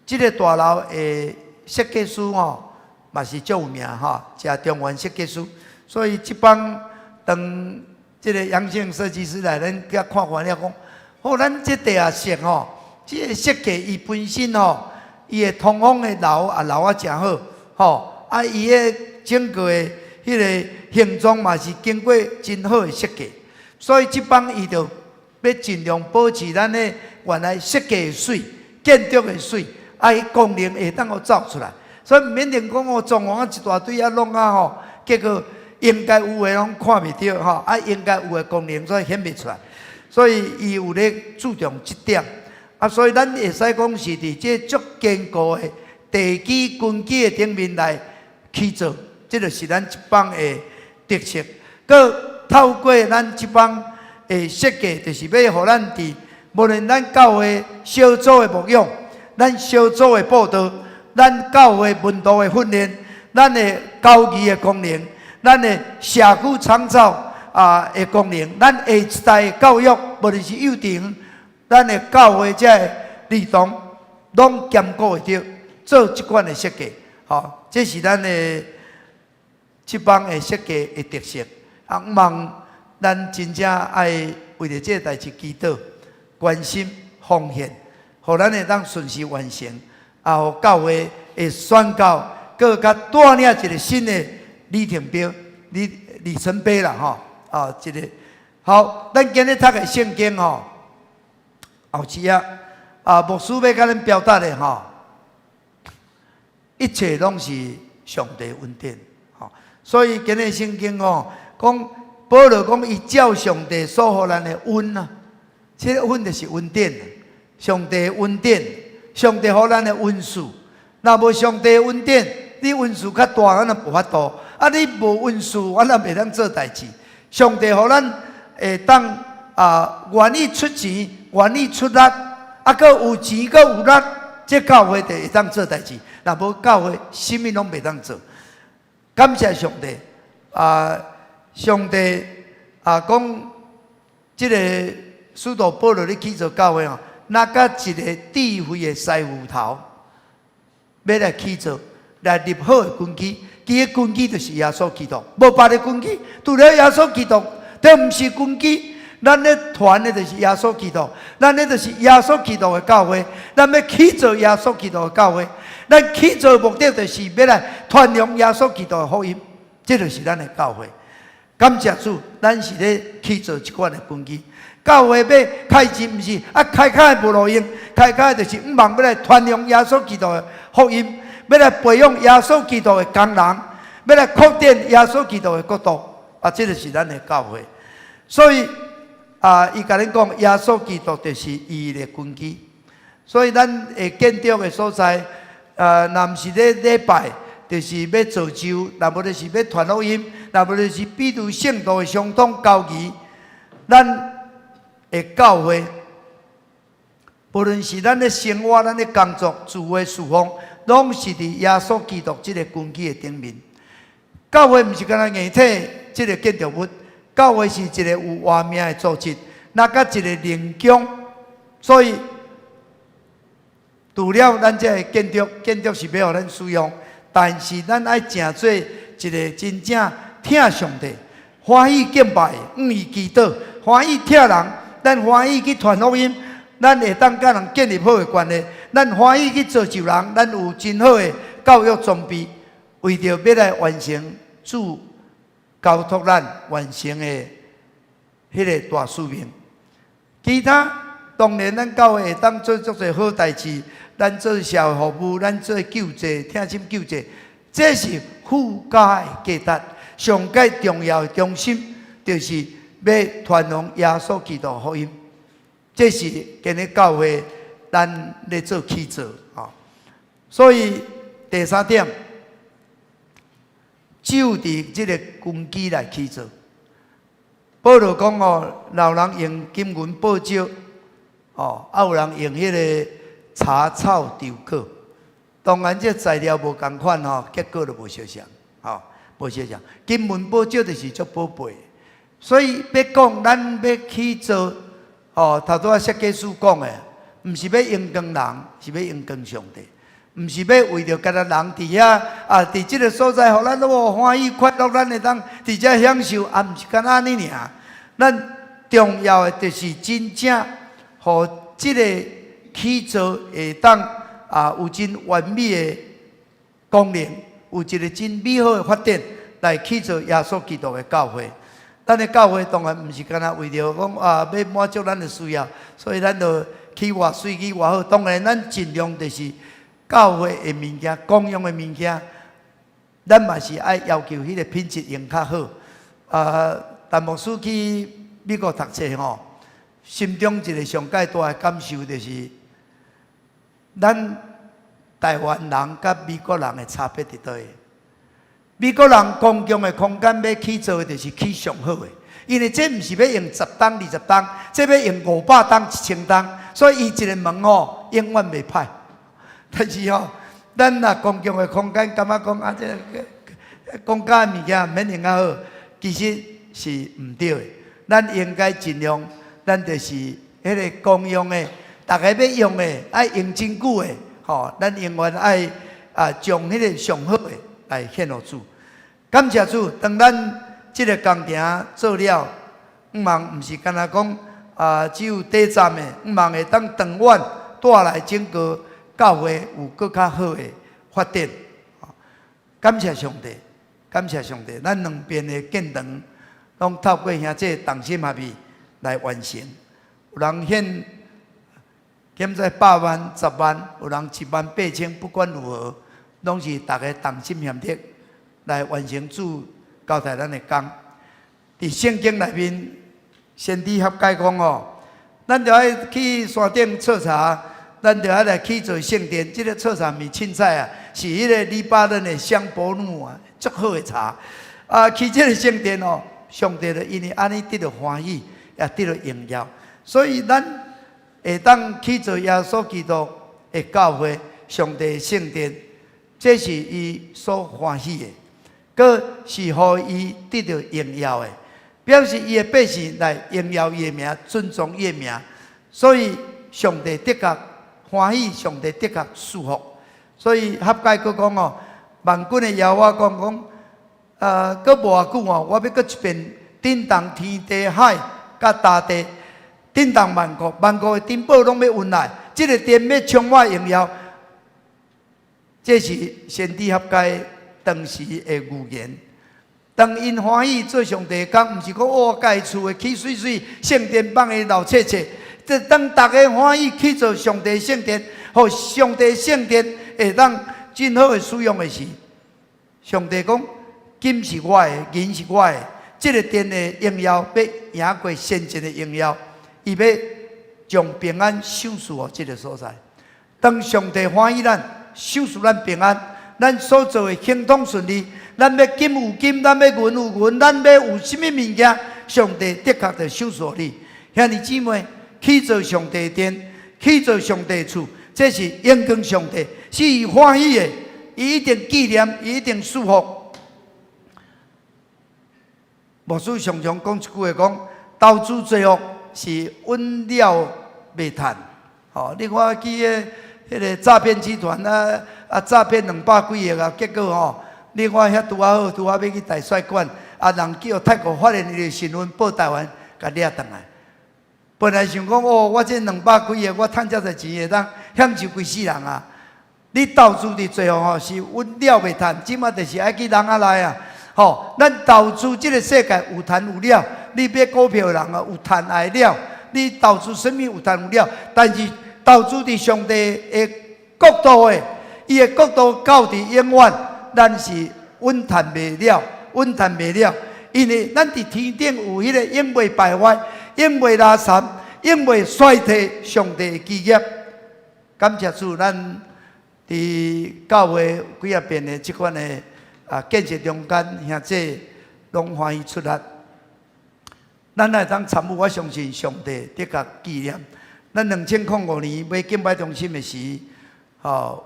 這个大樓的設計師吼，嘛是足有名吼，謝中原設計師。所以這擺當這个楊姓設計師來，咱遐看完了講，吼，咱這地下室吼，這个設計伊本身吼，伊的通風的樓也留啊誠好，吼，啊，伊的整個的彼个形狀嘛是經過真好的設計，所以這擺伊就欲盡量保持咱的原來設計的媠、建築的媠，啊，彼功能會當予走出來，所以毋免定講哦，裝潢啊一大堆啊弄啊吼，結果應該有的攏看袂著吼，啊，應該有的功能所以顯袂出來，所以伊有咧注重這點。啊，所以咱會使講是佇這足堅固的地基根基的頂面來起造，這就是咱這幫的特色。閣透過咱這幫的設計，就是欲予咱佇無論咱教會小組的牧養，咱小組的佈道，咱教會門徒的訓練，咱的交誼的功能，咱的社區長照啊的功能，咱下一代的教育，無論是幼稚園，咱的教會這个兒童，攏兼顧會著做這款的設計，吼，這是咱的這幫的設計的特色。啊，望咱真正愛為著這个代誌祈禱、關心、奉獻，予咱會當順時完成，啊，予教會會宣告，閣較帶領一個新的里程碑、里程碑啦，吼，啊，這個好，咱今日讀的聖經吼。後次啊，啊，牧師欲共恁表達的吼，一切攏是上帝恩典，吼。所以今日聖經吼講，保羅講伊照上帝所予咱的恩啊，這個恩就是恩典，上帝恩典，上帝予咱的恩賜。若無上帝恩典，你恩賜較大，咱也無法度；啊，你無恩賜，我也袂當做代誌。上帝予咱會當啊，願意出錢，願意出力，啊，閣有錢，閣有力，這教會就會當做代誌。若無教會，啥物攏袂當做。感謝上帝啊！上帝啊，講這个使徒保羅咧起造教會哦，若佮一个智慧的師傅頭，欲來起造，來立好的根基。彼个根基就是耶穌基督，無別的根基，除了耶穌基督，都毋是根基。咱咧傳的就是耶穌基督，咱咧就是耶穌基督的教會，咱欲起造耶穌基督的教會，咱起造的目的就是欲來傳揚耶穌基督的福音，這就是咱的教會。感謝主，咱是咧起造這款的根基。教會欲開錢，毋是啊，開開無路用，開開就是向望欲來傳揚耶穌基督的福音，欲來培養耶穌基督的工人，欲來擴展耶穌基督的國度。啊，這就是咱的教會。所以啊，伊共恁講，耶穌基督就是伊的根基。所以咱會建築的所在，若毋是咧禮拜，就是欲造就，若無就是欲傳福音，若無就是彼得聖徒的相通交誼。咱的教會，無論是咱的生活、咱的工作、聚會、事奉，攏是佇耶穌基督這个根基的頂面。教會毋是干焦硬體這个建築物。教會是一个有活命的組織，若佮一個靈宮，所以除了咱這个建築，建築是欲予咱使用，但是咱愛成做一个真正疼上帝、歡喜敬拜、願意祈禱、歡喜疼人，咱歡喜去傳福音，咱會當佮人建立好的關係，咱歡喜去造就人，咱有真好的教育裝備，為著欲來完成主交託咱完成的彼个大使命。其他當然，咱教會會當做足濟好代誌，咱做社會服務，咱做救濟、疼心救濟，這是附加的價值。上蓋重要的中心，就是欲傳揚耶穌基督福音。這是今日教會咱咧做起造吼。所以第三點，就佇這个根基來起造。保羅講哦，若有人用金銀寶石，哦，啊有人用彼个柴草稻稞，當然這材料無仝款吼，結果就無相像，吼，無相像。金銀寶石就是足寶貝，所以欲講咱欲起造，哦，頭拄仔設計師講的，毋是欲榮光人，是欲榮光上帝。毋是欲為著干焦人佇遐啊，佇這个所在，予咱哦歡喜快樂，咱會當佇遮享受，啊，毋是干焦按呢爾。咱重要的就是真正予這个起造會當啊，有真完美的功能，有一个真美好的發展來起造耶穌基督的教會。咱的教會當然毋是干焦為著講啊，欲滿足咱的需要，所以咱就起偌媠起偌好。當然，咱盡量就是教會的物件、公用的物件，咱嘛是愛要求彼个品質用較好。啊，陳牧師去美國讀冊吼，心中一個上蓋大的感受就是，咱台灣人佮美國人的差別佇佗位？美國人公共的空間欲起造的，就是起上好的，因為這毋是欲用十冬、20冬，這欲用500冬、1000冬，所以伊一个門吼永遠袂歹。但是吼，咱若公共的空間感覺講啊，這個公家的物件毋免用較好，其實是毋對的。咱應該盡量，咱就是彼个公用的，逐家欲用的，愛用真久的，吼，咱永遠愛啊將彼个上好的來獻予主。感謝主，當咱這个工程做了，向望毋是干焦講啊，只有短暫的，向望會當長遠帶來整個教會有閣較好的發展。感謝上帝，感謝上帝，咱兩邊的建堂攏透過兄弟同心合意來完成。有人獻現在百萬、十萬，有人1萬8千，不管如何，攏是逐家同心協力來完成主交代咱的工。佇聖經內面，先知哈該講吼，咱著愛去山頂採茶，咱著愛來起造聖殿。這个採茶毋是凊彩啊，是彼个黎巴嫩的香柏木啊，足好的茶。啊，起這个聖殿哦，上帝就因為按呢得著歡喜，也得著榮耀。所以咱會當起造耶穌基督的教會，上帝的聖殿，這是伊所歡喜的，閣是予伊得著榮耀的，表示伊的百姓來榮耀伊的名，尊崇伊的名。所以上帝的確歡喜，上帝的確賜福。所以哈該閣講哦，萬軍的耶和華講講，閣無偌久哦，我欲閣一遍震動天地海佮大地，震動萬國，萬國的珍寶攏欲運來，這个殿欲充滿榮耀。這是先知哈該當時的預言。當𪜶歡喜做上帝的工，毋是講哦，家己厝的起媠媠，聖殿放伊老切切。這當逐家歡喜去做上帝聖殿，予上帝聖殿會當真好的使用的時，上帝講金是我的，銀是我的，這个殿的榮耀欲贏過先前的榮耀，伊欲將平安賞賜予這个所在。當上帝歡喜咱，賞賜咱平安，咱所做的亨通順利，咱欲金有金，咱欲銀有銀，咱欲有啥物物件，上帝的確就賞賜予你。兄弟姊妹，起造上帝殿，起造上帝厝，這是榮光上帝，是伊歡喜的，伊一定紀念，伊一定賜福。牧師常常講一句話，講投資造福是穩了袂趁。吼，你看去彼个詐騙集團啊啊詐騙200幾億啊，結果吼，你看遐拄仔好，拄仔欲去大使館，啊人叫泰國發現伊的身份報台灣，共掠轉來。本來想講哦，我這兩百幾億，我趁遮濟錢會當享受規世人啊！你投資佇最後吼是穩了袂趁，這馬就是愛去籠仔內啊！吼，咱投資這个世界有趁有了，你買股票的人啊有趁愛了，你投資啥物有趁有了，但是投資佇上帝的國度的，伊的國度到佇永遠，咱是穩趁袂了，穩趁袂了，因為咱佇天頂有彼个永袂敗壞、永袂垃圾、永袂衰退上帝的基業。感謝主，咱佇教會幾仔遍的這款的啊建設中間，兄弟攏歡喜出力。咱會當參與，我相信上帝的確紀念。咱2005年買敬拜中心的時，吼，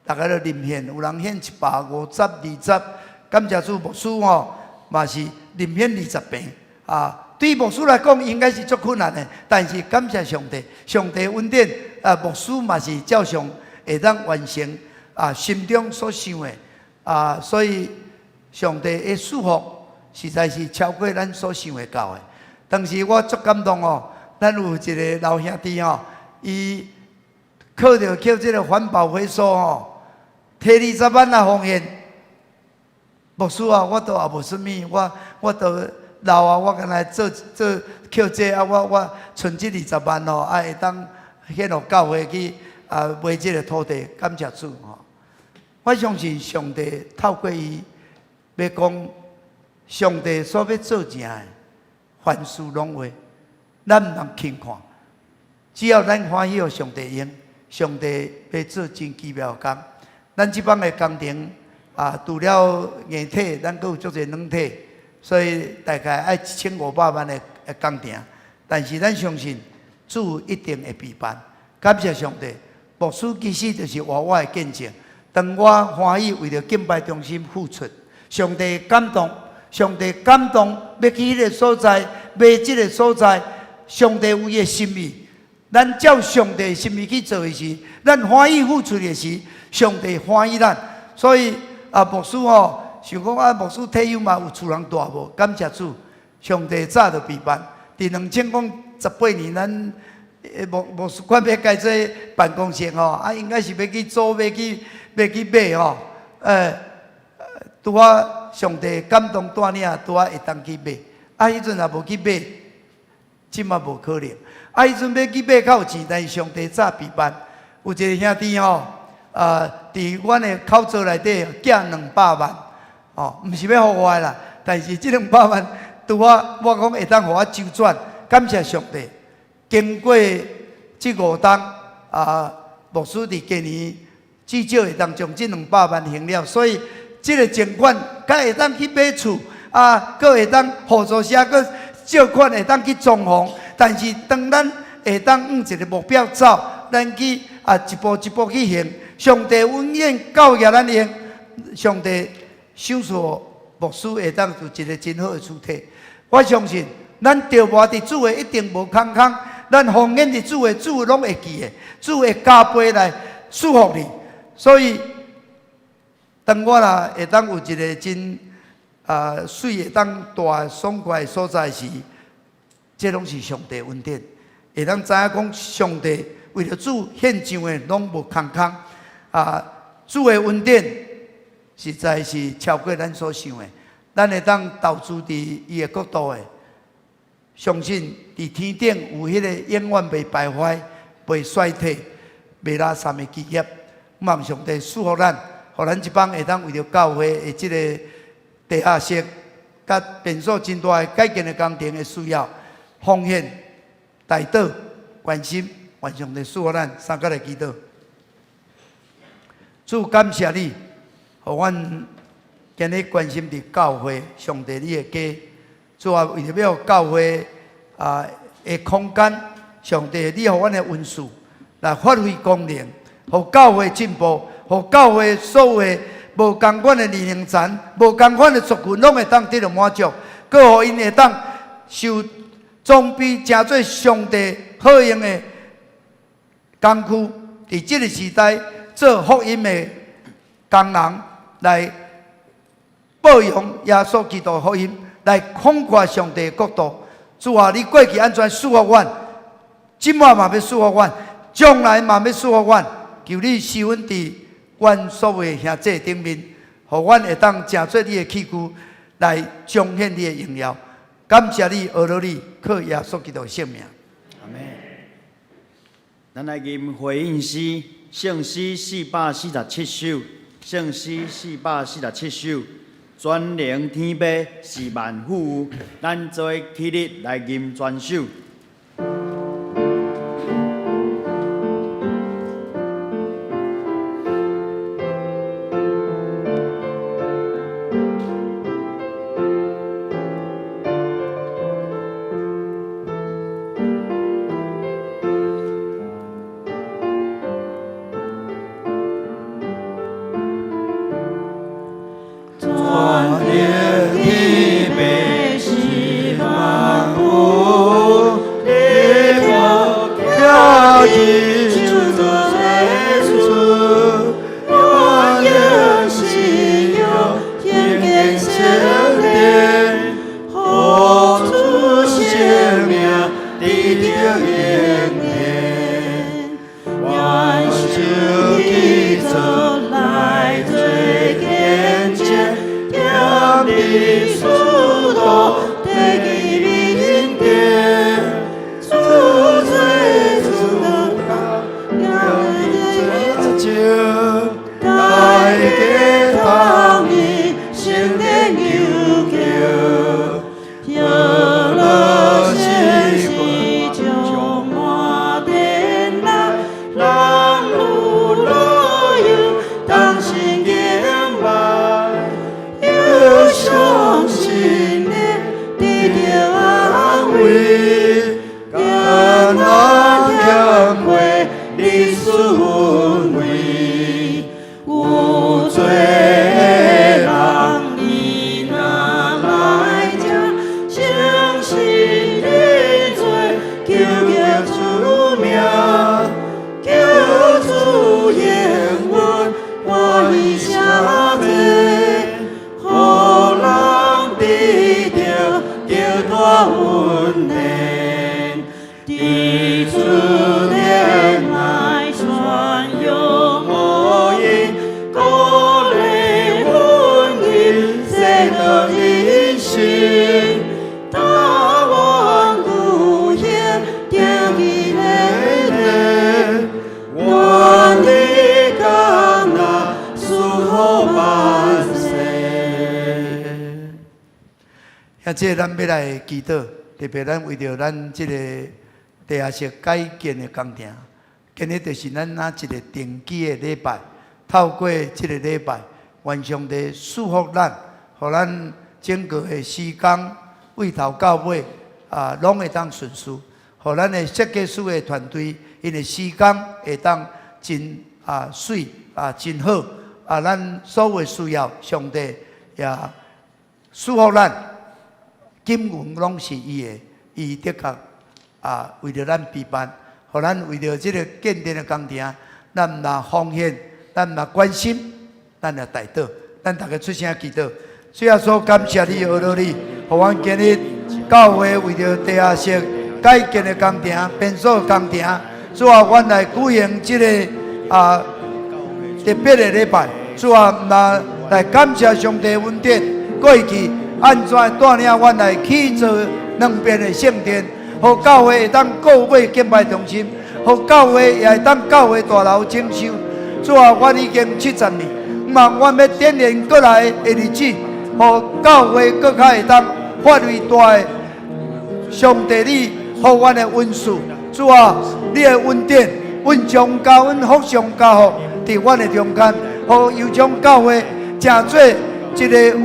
逐家都認獻，有人獻150、二十，感謝主牧師吼，嘛是認獻20坪啊。對牧師來講，應該是足困難的，但是感謝上帝，上帝恩典啊，牧師嘛是照常會當完成啊心中所想的啊，所以上帝的祝福實在是超過咱所想會到的。當時我足感動哦，咱有一个老兄弟吼，伊靠著叫這个環保回收吼，提20萬來奉獻。牧師啊，我都也無啥物，我都老啊，我敢若做做靠這啊，我存這二十萬吼，啊會當獻予教會去啊買這个土地，感謝主吼。我相信上帝透過伊欲講，上帝所欲做成的，凡事攏會，咱毋通輕看。只要咱歡喜予上帝用，上帝欲做真奇妙的工。咱這擺的工程啊，除了硬體，咱閣有足濟軟體，所以大概愛1500萬的工程。但是咱相信主一定會備辦。感謝上帝，牧師其實就是活活的見證。當我歡喜為著敬拜中心付出，上帝感動，上帝感動，欲去彼个所在，買這个所在，上帝有伊的心意。咱照上帝的心意去做的時，咱歡喜付出的時，上帝歡喜咱。所以啊，牧師吼，想講啊，牧師退休嘛有厝通蹛無？感謝主，上帝早就備辦。佇2018年，咱牧師館欲改做辦公室吼，啊，應該是欲去租，欲去買吼，拄仔上帝感動帶領，拄仔會當去買。啊，彼陣也無去買，這馬無可能。啊，彼陣欲去買較有錢，但是上帝早備辦。有一个兄弟吼，佇阮的口座內底寄兩百萬，哦，毋是欲予我的啦，但是這兩百萬拄仔我講會當予我周轉，感謝上帝。經過這5冬，啊，牧師佇今年至少會當將這兩百萬還了，所以這个贈款，閣會當去買厝，啊，閣會當互助社閣借款會當去裝潢。但是當咱會當向一个目標走，咱去啊一步一步去行，上帝永遠教育咱用，上帝賞賜牧師會當有一个真好的厝體。我相信咱著活佇主的一定無空空，咱奉獻佇主的，主攏會記的，主會加倍來祝福你。所以，當我若會當有一个真啊媠會當大爽快的所在時，這攏是上帝恩典。會當知影講，上帝為著主獻上的攏無空空啊！主的恩典實在是超過咱所想的。咱會當投資佇伊的國度的，相信佇天頂有彼个永遠袂敗壞、袂衰退、袂垃圾的基業。望上帝賜福咱，予咱這幫會當為著教會的這个地下室，佮便所真大的改建的工程的需要，奉獻、代禱、關心，願上帝賜福咱，三個來祈禱。主感謝你，予阮今日關心佇教會，上帝你的家。主啊，為著欲教會啊的空間，上帝你予阮的恩賜來發揮功能，予教會進步，予教會所有的無仝款的年齡層、無仝款的族群，攏會當得著滿足，閣予𪜶會當受裝備，成做上帝好用的工具，佇這个時代做福音的工人，來報揚耶穌基督的福音，來擴闊上帝的國度。主啊，你過去按怎賜福阮，這擺嘛欲賜福阮，將來嘛欲賜福阮。求你施恩佇阮所有的兄弟頂面，予阮會當成做你的器具，來彰顯你的榮耀。感謝你，阿羅你，靠耶穌基督的聖名。
阿們。咱來吟回應詩，聖詩447首，聖詩447首，全能天父是萬富有，咱做伙起立來吟全首。
全能天父是萬有，得大恩典，伫主的愛傳揚福音，鼓勵阮人這個人生，台灣故鄉定義咧咧，願你降臨賜福萬世。
遐這咱欲來祈禱，特別咱為著咱這個地下室改建的工程，今日就是咱若一個定期的禮拜，透過這個禮拜，願上帝賜福咱，予咱整個的時工對頭到尾啊，攏會當順遂，予咱的設計師的團隊，𪜶的時工會當真啊媠啊真好啊，咱所有的需要，上帝也賜福咱。金銀攏是伊的，伊的確啊為著咱備辦，予咱為著這個建殿的工程，咱若奉獻，咱若關心，咱若代禱，咱逐家出聲祈禱。主耶穌，感謝你，阿羅你，予阮今日教會為著地下室改建的工程、變數工程，主啊，阮來舉行這个啊特別的禮拜，主啊，若來感謝上帝恩典，過去按怎帶領阮來起造兩邊的聖殿，予教會會當購買敬拜中心，予教會也會當教會大樓整修。主啊，阮已經70年，嘛，阮欲點燃過來的日子，予教會閣較會當發揮大的上帝你予阮的恩賜。主啊，你的恩典，阮將加阮福上加福，佇阮的中間，予油樟教會成做一个有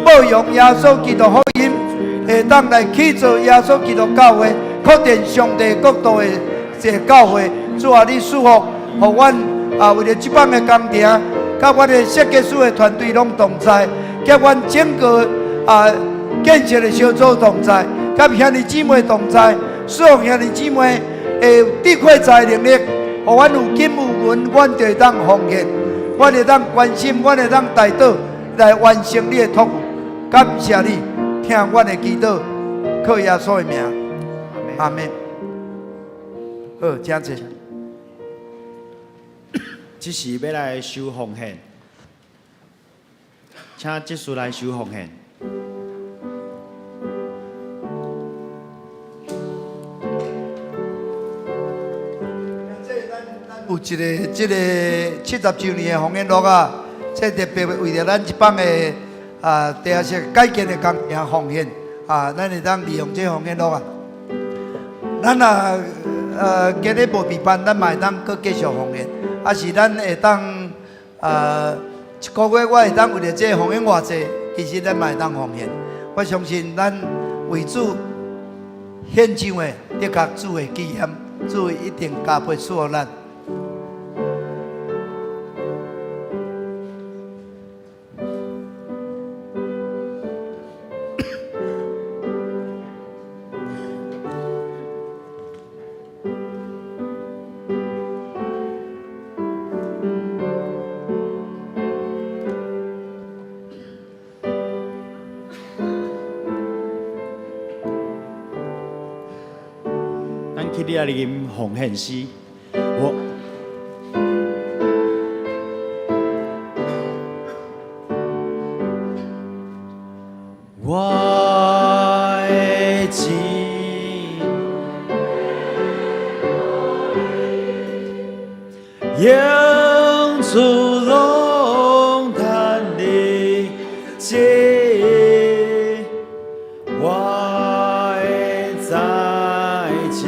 報揚耶穌基督福音，會當來起造耶穌基督教會，擴展上帝國度的一个教會。主啊，你賜福，予阮啊，為著這擺的工程，佮阮的設計師的團隊攏同在，佮阮整個啊建設的小組同在，佮兄弟姊妹同在，賜福兄弟姊妹會有智慧財能力，予阮有金有銀，阮就會當奉獻，阮會當關心，阮會當代禱來完成你的託付。感謝你，聽阮的祈禱，靠耶穌的名，阿們。好，請坐。
這時欲來收奉獻，請執事來收奉獻。
有一个這个70週年的奉獻錄啊，這特別為著咱這幫的啊地下室改建的工程奉獻啊，咱會當利用這奉獻錄啊。咱若今日無備辦，咱嘛會當閣繼續奉獻，抑是咱會當一个月我會當為著這奉獻偌濟，其實咱嘛會當奉獻。我相信咱為主獻上的，的確主會紀念，主一定加倍賜予咱。
咱起立來吟奉獻詩，我。我的錢，用處攏趁你錢，我的財情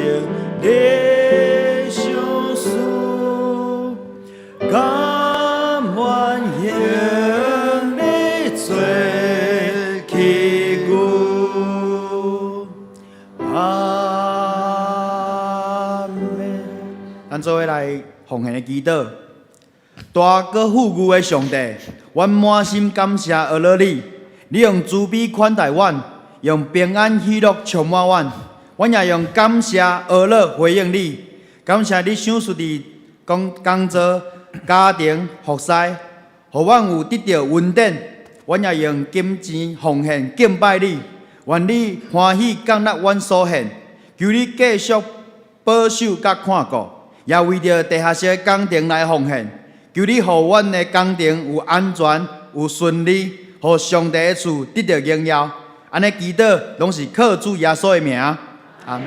你賞賜，甘願用你做器具。阿們。咱做伙來奉獻的祈禱。大閣富裕的上帝，阮滿心感謝阿羅你，你用慈悲款待阮，用平安喜樂充滿阮。阮也用感謝阿樂回應你，感謝你賞賜佇工工作、家庭、服侍，予阮有得著恩典。阮也用金錢奉獻敬拜你。願你歡喜降納阮所獻，求你繼續保守佮看顧，也為著地下室的工程來奉獻，求你予阮的工程有安全、有順利，予上帝的厝得著榮耀。按呢祈禱，攏是靠主耶穌的名。阿們。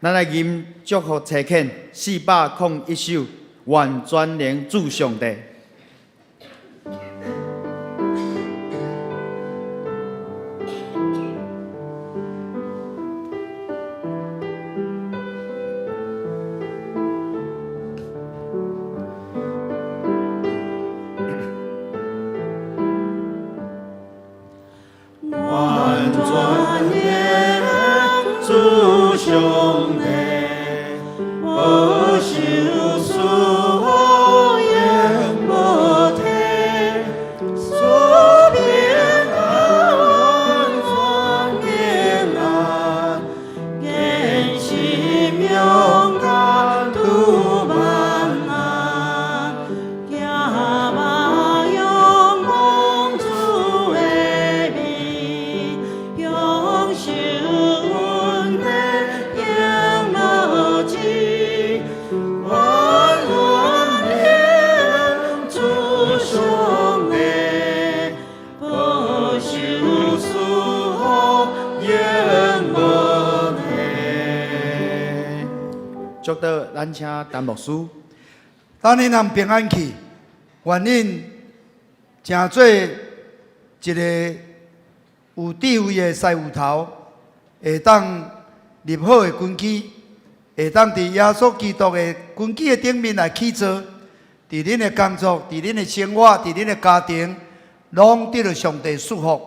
咱來吟祝福差遣401首，願全能主上帝。
願全能主上帝，保守賜福永無退，賜平安全平安，堅心勇敢度萬難，行馬仰望主的面，享受恩典永無止，願全能主上帝，保守賜福永無退。
祝禱，咱請陳牧師。
當恁人平安去，願恁成做一个有智慧的師傅頭，會當立好的根基，會當佇耶穌基督的根基的頂面來起造，佇恁的工作、佇恁的生活、佇恁的家庭，攏得著上帝祝福，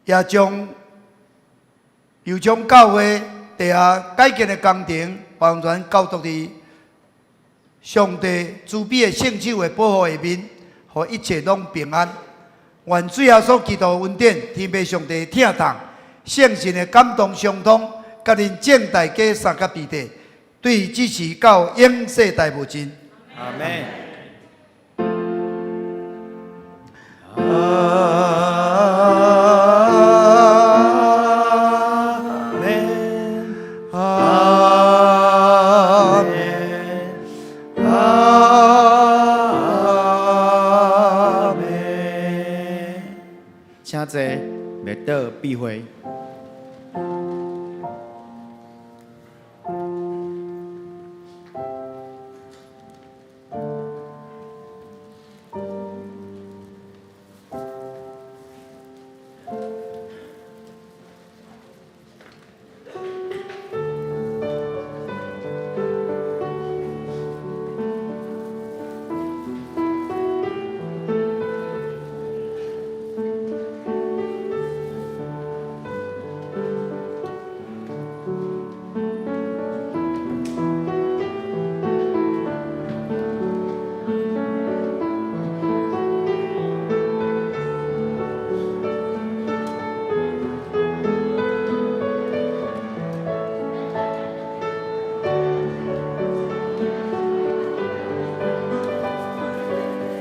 也將又將教會地下改建的工程完全交託佇上帝慈悲的聖手的保護下面，予一切攏平安。願主耶穌基督的恩典、天父上帝的疼痛、聖神的感動相通，佮恁眾大家相佮彼得，對這時到永世代無盡。
阿們。
阿們，阿們，阿們。
請坐，默禱閉會。